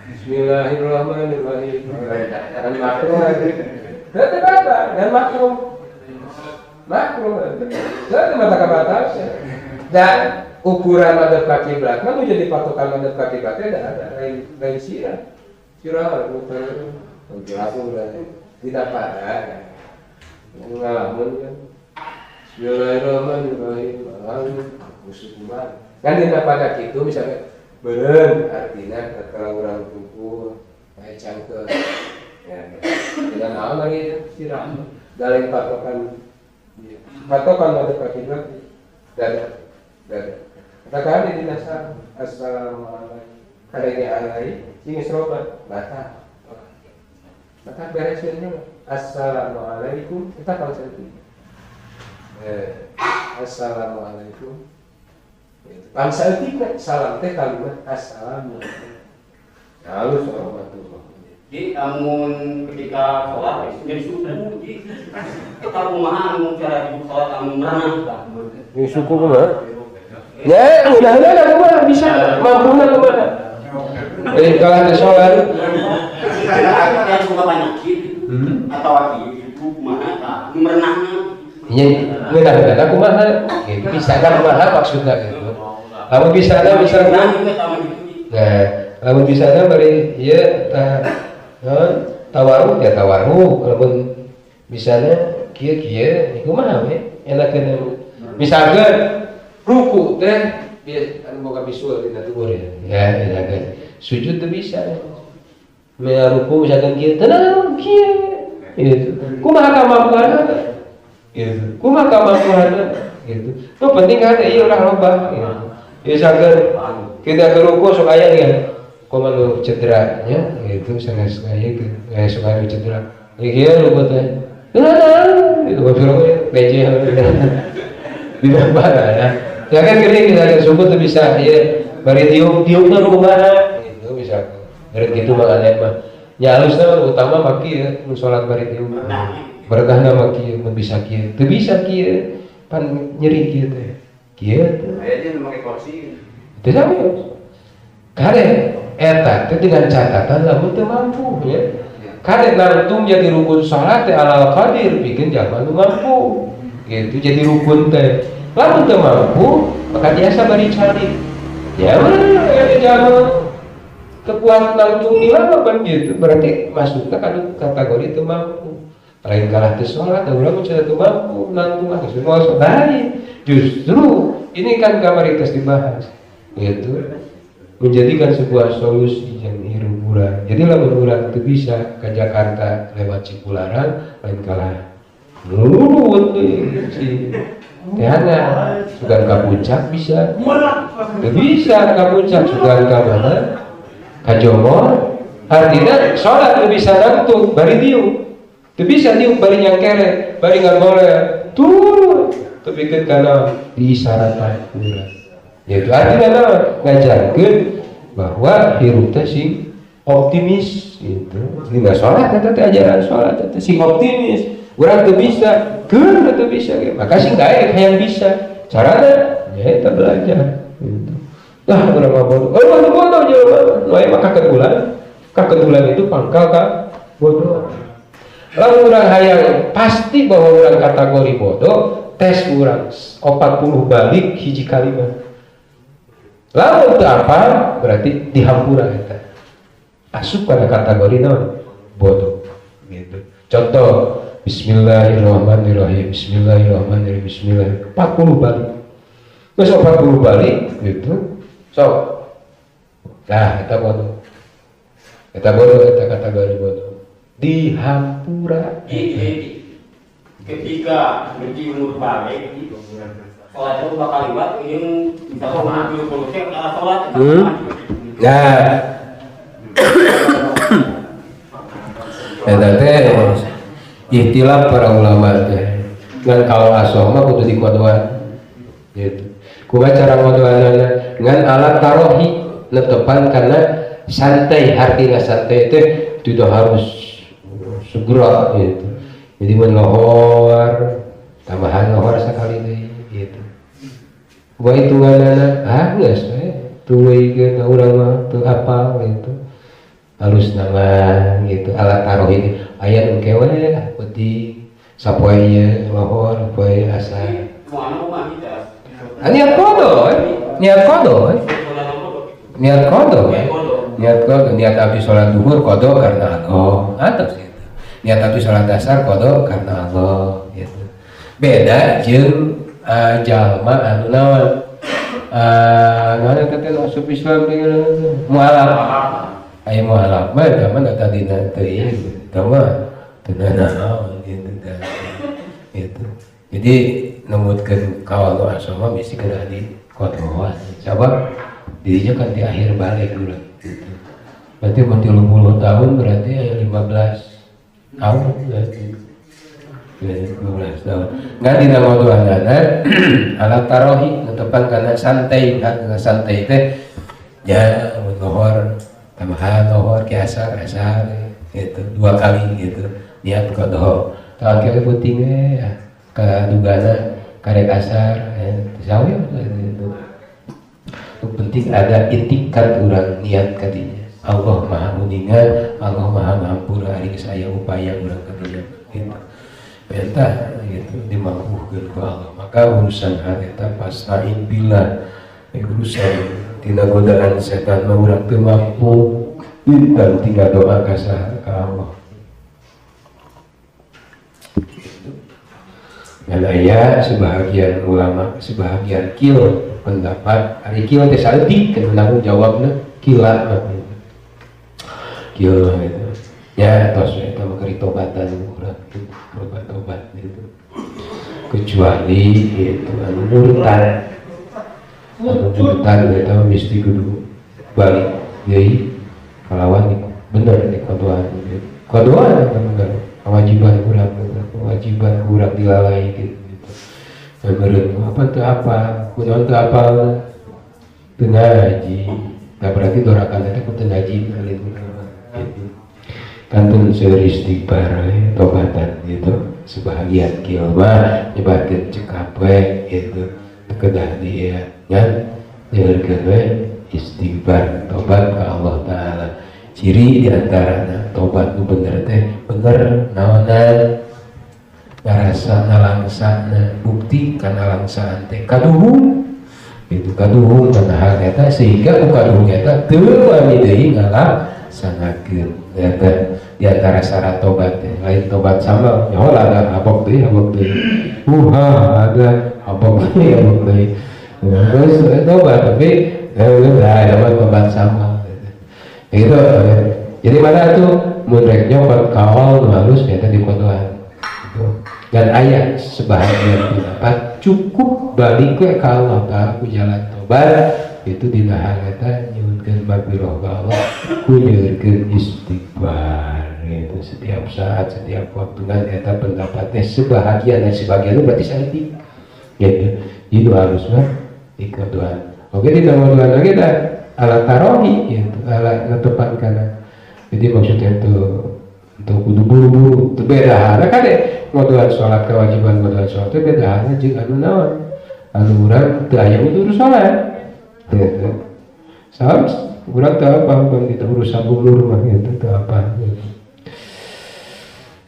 Bismillahirrahmanirrahim. Dan makruh lagi. Berarti apa? Dan makruh. Makruh. Berarti mata kebatas. Dan ukuran madep kaki belakang mau jadi patokan madep kaki belakang ada ada lain sirah. Sirah muter jelas udah tidak pada. Ngalamun kan. Bismillahirrahmanirrahim. Alhamdulillah. Musuh kan tidak pada gitu misalnya beren artinya kalau orang kumpul kayak cangkel ya tidak naon lagi sirah dalam patokan patokan ada kaki belakang dada dada katakan di dasar assalamualaikum kadangnya alai sing sobat batal batal beresin dulu assalamualaikum kita kalau itu assalamualaikum bangsa itu salam teh kalimat assalamualaikum. Halus warahmatullahi. Jadi amun ketika sholat jadi suku jadi kita kumaha anu cara hidup sholat anu merenah tah. Ini suku kumaha? Ya, mudah-mudahan kumaha bisa mampuna kumaha. Kalau ada sholat kan suka penyakit atau itu kumaha tah merenahna. Iya, mudah-mudahan kumaha gitu. Bisa kan kumaha maksudnya gitu. Lamun bisa misalkan nah, lamun bisa bari ieu tah naon tawaruk ya tawaruk lamun bisana kieu-kieu niku kumaha we enakeun misalkan ruku teh bieu anu boga bisul dina tubuh ya. Ya enakeun sujud teu bisa. Mea ruku misalkan kieu tenang kieu gitu. Kumaha kamampuanna gitu. Kumaha kamampuanna gitu. Nu penting kan ieu ulah loba gitu. Misalkan kita ke ruku sok aya kan kumaha nu cedera nya gitu sanes aya gitu sok aya cedera. Ieu ruku teh. Nah, itu goblok leceh. Tidak parah ya. Ya kan gini misalkan suku tuh bisa ieu bari tiup tiupna kumaha gitu misalkan. Bari kitu mah aneh mah. Nya halusna utama mah kieu mun salat bari tiup. Berkahna mah kieu mun bisa kieu. Teu bisa kieu pan nyeri kieu teh. Kieu teh. Aya dia make kursi. Teu sami. Kade eta teh dengan catatan lamun teu mampu ya. Kade nangtung jadi rukun salat teh alal qadir bikin jalma nu mampu. Gitu jadi rukun teh. Lamun teu mampu maka biasa bari cari. Ya bener ya jalma kekuatan nangtung nilai kan gitu. Berarti masukna kana kategori teu mampu. Lain kalah teu salat urang mah teu mampu nangtung ah geus moal lain. Justru ini kan kamari tes dibahas gitu menjadikan sebuah solusi yang hirup urang. Jadi lamun urang teu bisa ke Jakarta lewat Cipularang lain kalah nurut deui mesti teangan sugan ka puncak bisa. Teu bisa ka puncak sugan ka mana? Ka Jomor. Artinya sholat teu bisa nangtung bari diuk. Teu bisa diuk bari nyangkere, bari ngagoler. Turun tepikeun kana diisaratan urang. Yaitu artinya naon? Ngajarkeun bahwa hirup teh sing optimis gitu. Dina sholat eta teh ajaran sholat teh sing optimis. Urang teu bisa, keur teu bisa ge. Maka sing daek hayang bisa. Carana nya eta belajar gitu. Lah urang mah bodoh. Oh, bodoh bodoh jelema. Nu aya mah kaketulan. Kaketulan itu pangkal ka bodoh. Lalu urang hayang pasti bahwa urang kategori bodoh, tes urang 40 balik hiji kalimat. Lalu untuk apa? Berarti dihampura eta. Asup pada kategori naon? Bodoh. Gitu. Contoh bismillahirrahmanirrahim, bismillahirrahmanirrahim, bismillah 40 balik. Geus 40 balik gitu. Sok. Nah, eta bodoh. Eta bodoh, eta kategori bodoh. Dihampura. Ketika berarti umur balik, sholat itu bakal liwat, ini misalnya umur 70 sih, kalau sholat. Nah, eta teh ikhtilaf para ulama teh. Ngan kalau asoh mah kudu dikodoan. Gitu. Kumaha cara ngodoanana? Ngan alat tarohi netepan karena santai, artinya santai teh tidak harus segera gitu. Jadi mun lohor, tambahan lohor sekali deui gitu. Kumaha hitunganana? Ah geus we. Tuluy urang mah teu apal gitu. Halus nama gitu alat tarohi aya nu kewe lah penting sapoe ieu lohor poe asar. Ah, niat kodo, niat kodo, niat kodo, niat kodo, niat abdi sholat duhur kodo karena Allah, atau gitu. Niat abdi sholat asar kodo karena Allah, gitu. Beda jeung jalma anu naon, naon eta teh asup Islam teh mualaf. Aya mualaf mah eta mah tadina teu ieu, eta mah teu nanaon gitu teh. Gitu. Jadi numutkeun kaul nu asoh mah bisi kena di kodoan. Sabab dirinya kan di akhir balik urang gitu. Berarti mun 30 tahun berarti aya 15 tahun berarti. 15 tahun. Ngan dina ngodoanana alat tarohi netepan kana santai, kana santai teh ya mun lohor tambahan lohor ke asar asar gitu dua kali gitu niat kodo. Tah kieu penting we ya kadugana karek asar sawi gitu. Itu penting ada itikat urang niat kadinya. Allah Maha Uninga, Allah Maha Ngampura ari geus aya upaya urang kadinya gitu. Eta gitu dimampuhkeun ku Allah. Maka urusan hal eta pastain bila urusan tina godaan setan mah urang teu mampu dan tinggal doa ka saha ka Allah. Dan aya sebahagian ulama, sebahagian kil pendapat, ari kil teh saeutik kan tanggung jawabna kila mah. Kil gitu. Ya tos eta mah keur tobatan urang tobat-tobat gitu. Kecuali itu anu murtad. Anu murtad eta mah mesti kudu balik deui kalawan bener di kodoan gitu. Kodoan eta bener kewajiban urang, kewajiban urang dilalai gitu. Meureun apa teu apa, kunaon teu apal teu ngaji. Nah berarti dorakan teh kudu ngaji alim gitu. Kantun seueur istighfar tobatan gitu. Sebahagian kieu mah nyebatkeun cekap we gitu. Teu kedah di ngan nyeurkeun we istighfar tobat ka Allah Taala. Ciri diantarana tobat nu bener teh bener naonan ngarasa nalangsana bukti kana langsaan teh kaduhung itu kaduhung kana hal eta sehingga ku kaduhung eta teu wani deui ngalaksanakeun eta diantara syarat tobat teh lain tobat sama nyaho ada habok deui ada habok deui terus tobat tapi udah ada tobat sama gitu. Jadi mana tuh mun rek nyokot kaol nu halus nyata di kodoan gitu. Dan aya sebahagian pendapat cukup balik we ka Allah Ta'ala ku jalan tobat itu, dina hal eta nyuhunkeun magfirah ka Allah ku nyeurkeun istighfar itu setiap saat, setiap waktu. Kan eta pendapatnya sebahagian, dan sebagian itu berarti saeutik gitu. Itu harus mah dikodoan. Oke, di ngodoan lagi dah ala tarohi gitu, ala netepan kana. Jadi maksudnya itu untuk kudu buru-buru itu beda halnya kan deh. Ngodoan sholat, kewajiban ngodoan sholat itu beda halnya jeung anu naon, anu urang teu aya udur sholat gitu. Salam urang teu apa bang kita urusan umur mah gitu, teu apa gitu.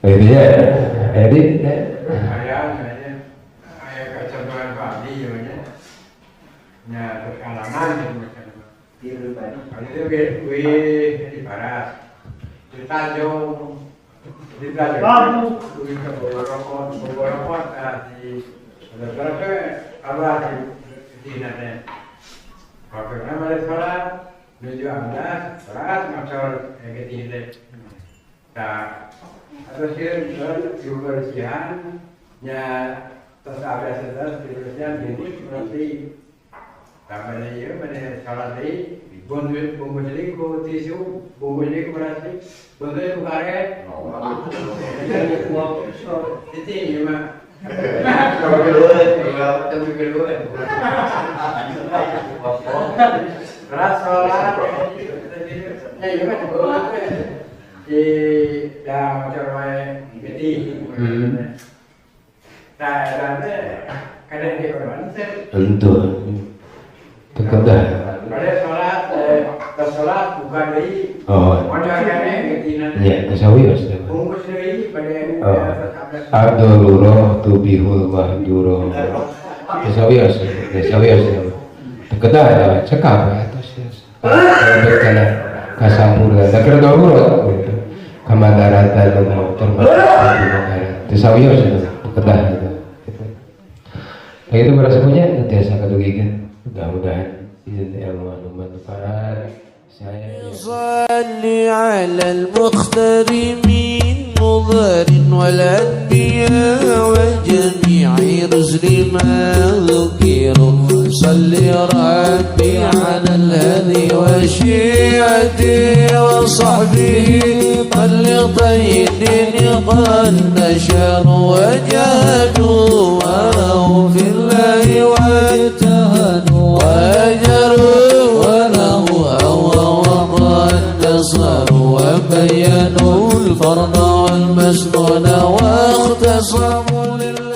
Nah, itu ya, jadi Aya misalnya aya kecontohan Pak Adi namanya nya pengalaman gitu misalnya. Kalau itu wih di barat, di Tanjung, di Tanjung wih ke Bogor, Bogor nah, di Bogor ke apa di nanti waktu mana sholat menuju amdas sholat ngacor ke di. Nah, terus dia kebersihan nya, terus ada terus kebersihan bungkus berarti tambah ieu pada sholat deui, bungkus bungkus deui ku tisu, bungkus deui ku plastik, bungkus deui ku karet. Itu ieu mah tapi kedua keras sholat ya, ieu mah di dah macam wae beti. Nah, nanti kadang di korban. Tentu teu kedah. Pada sholat, sholat bukan deui. Oh. Modal kene getina. Ya, sawios. Bungkus deui pada. Oh. Ad-darurah tubihul mahdurah. Sawios, sawios. Teu kedah cekap atos ya. Kalau kana kasampurna da keur darurat gitu. Kamadaratan atau termasuk kemadaran. Teu sawios itu, teu kedah itu. Nah, itu para semuanya nanti saya kadugikeun. Mudah-mudahan izin ilmu anu manfaat. Saya صل على المختار من مضر والأنبياء وجميع رسل ما ذكروا. صل ربي على الهدي وشيعته وصحبه طل الدين قد نشروا وجاهدوا وله في الله واجتهدوا وأجروا وله هوى وقد نصروا وبينوا الفرض والمسنون واختصموا لله.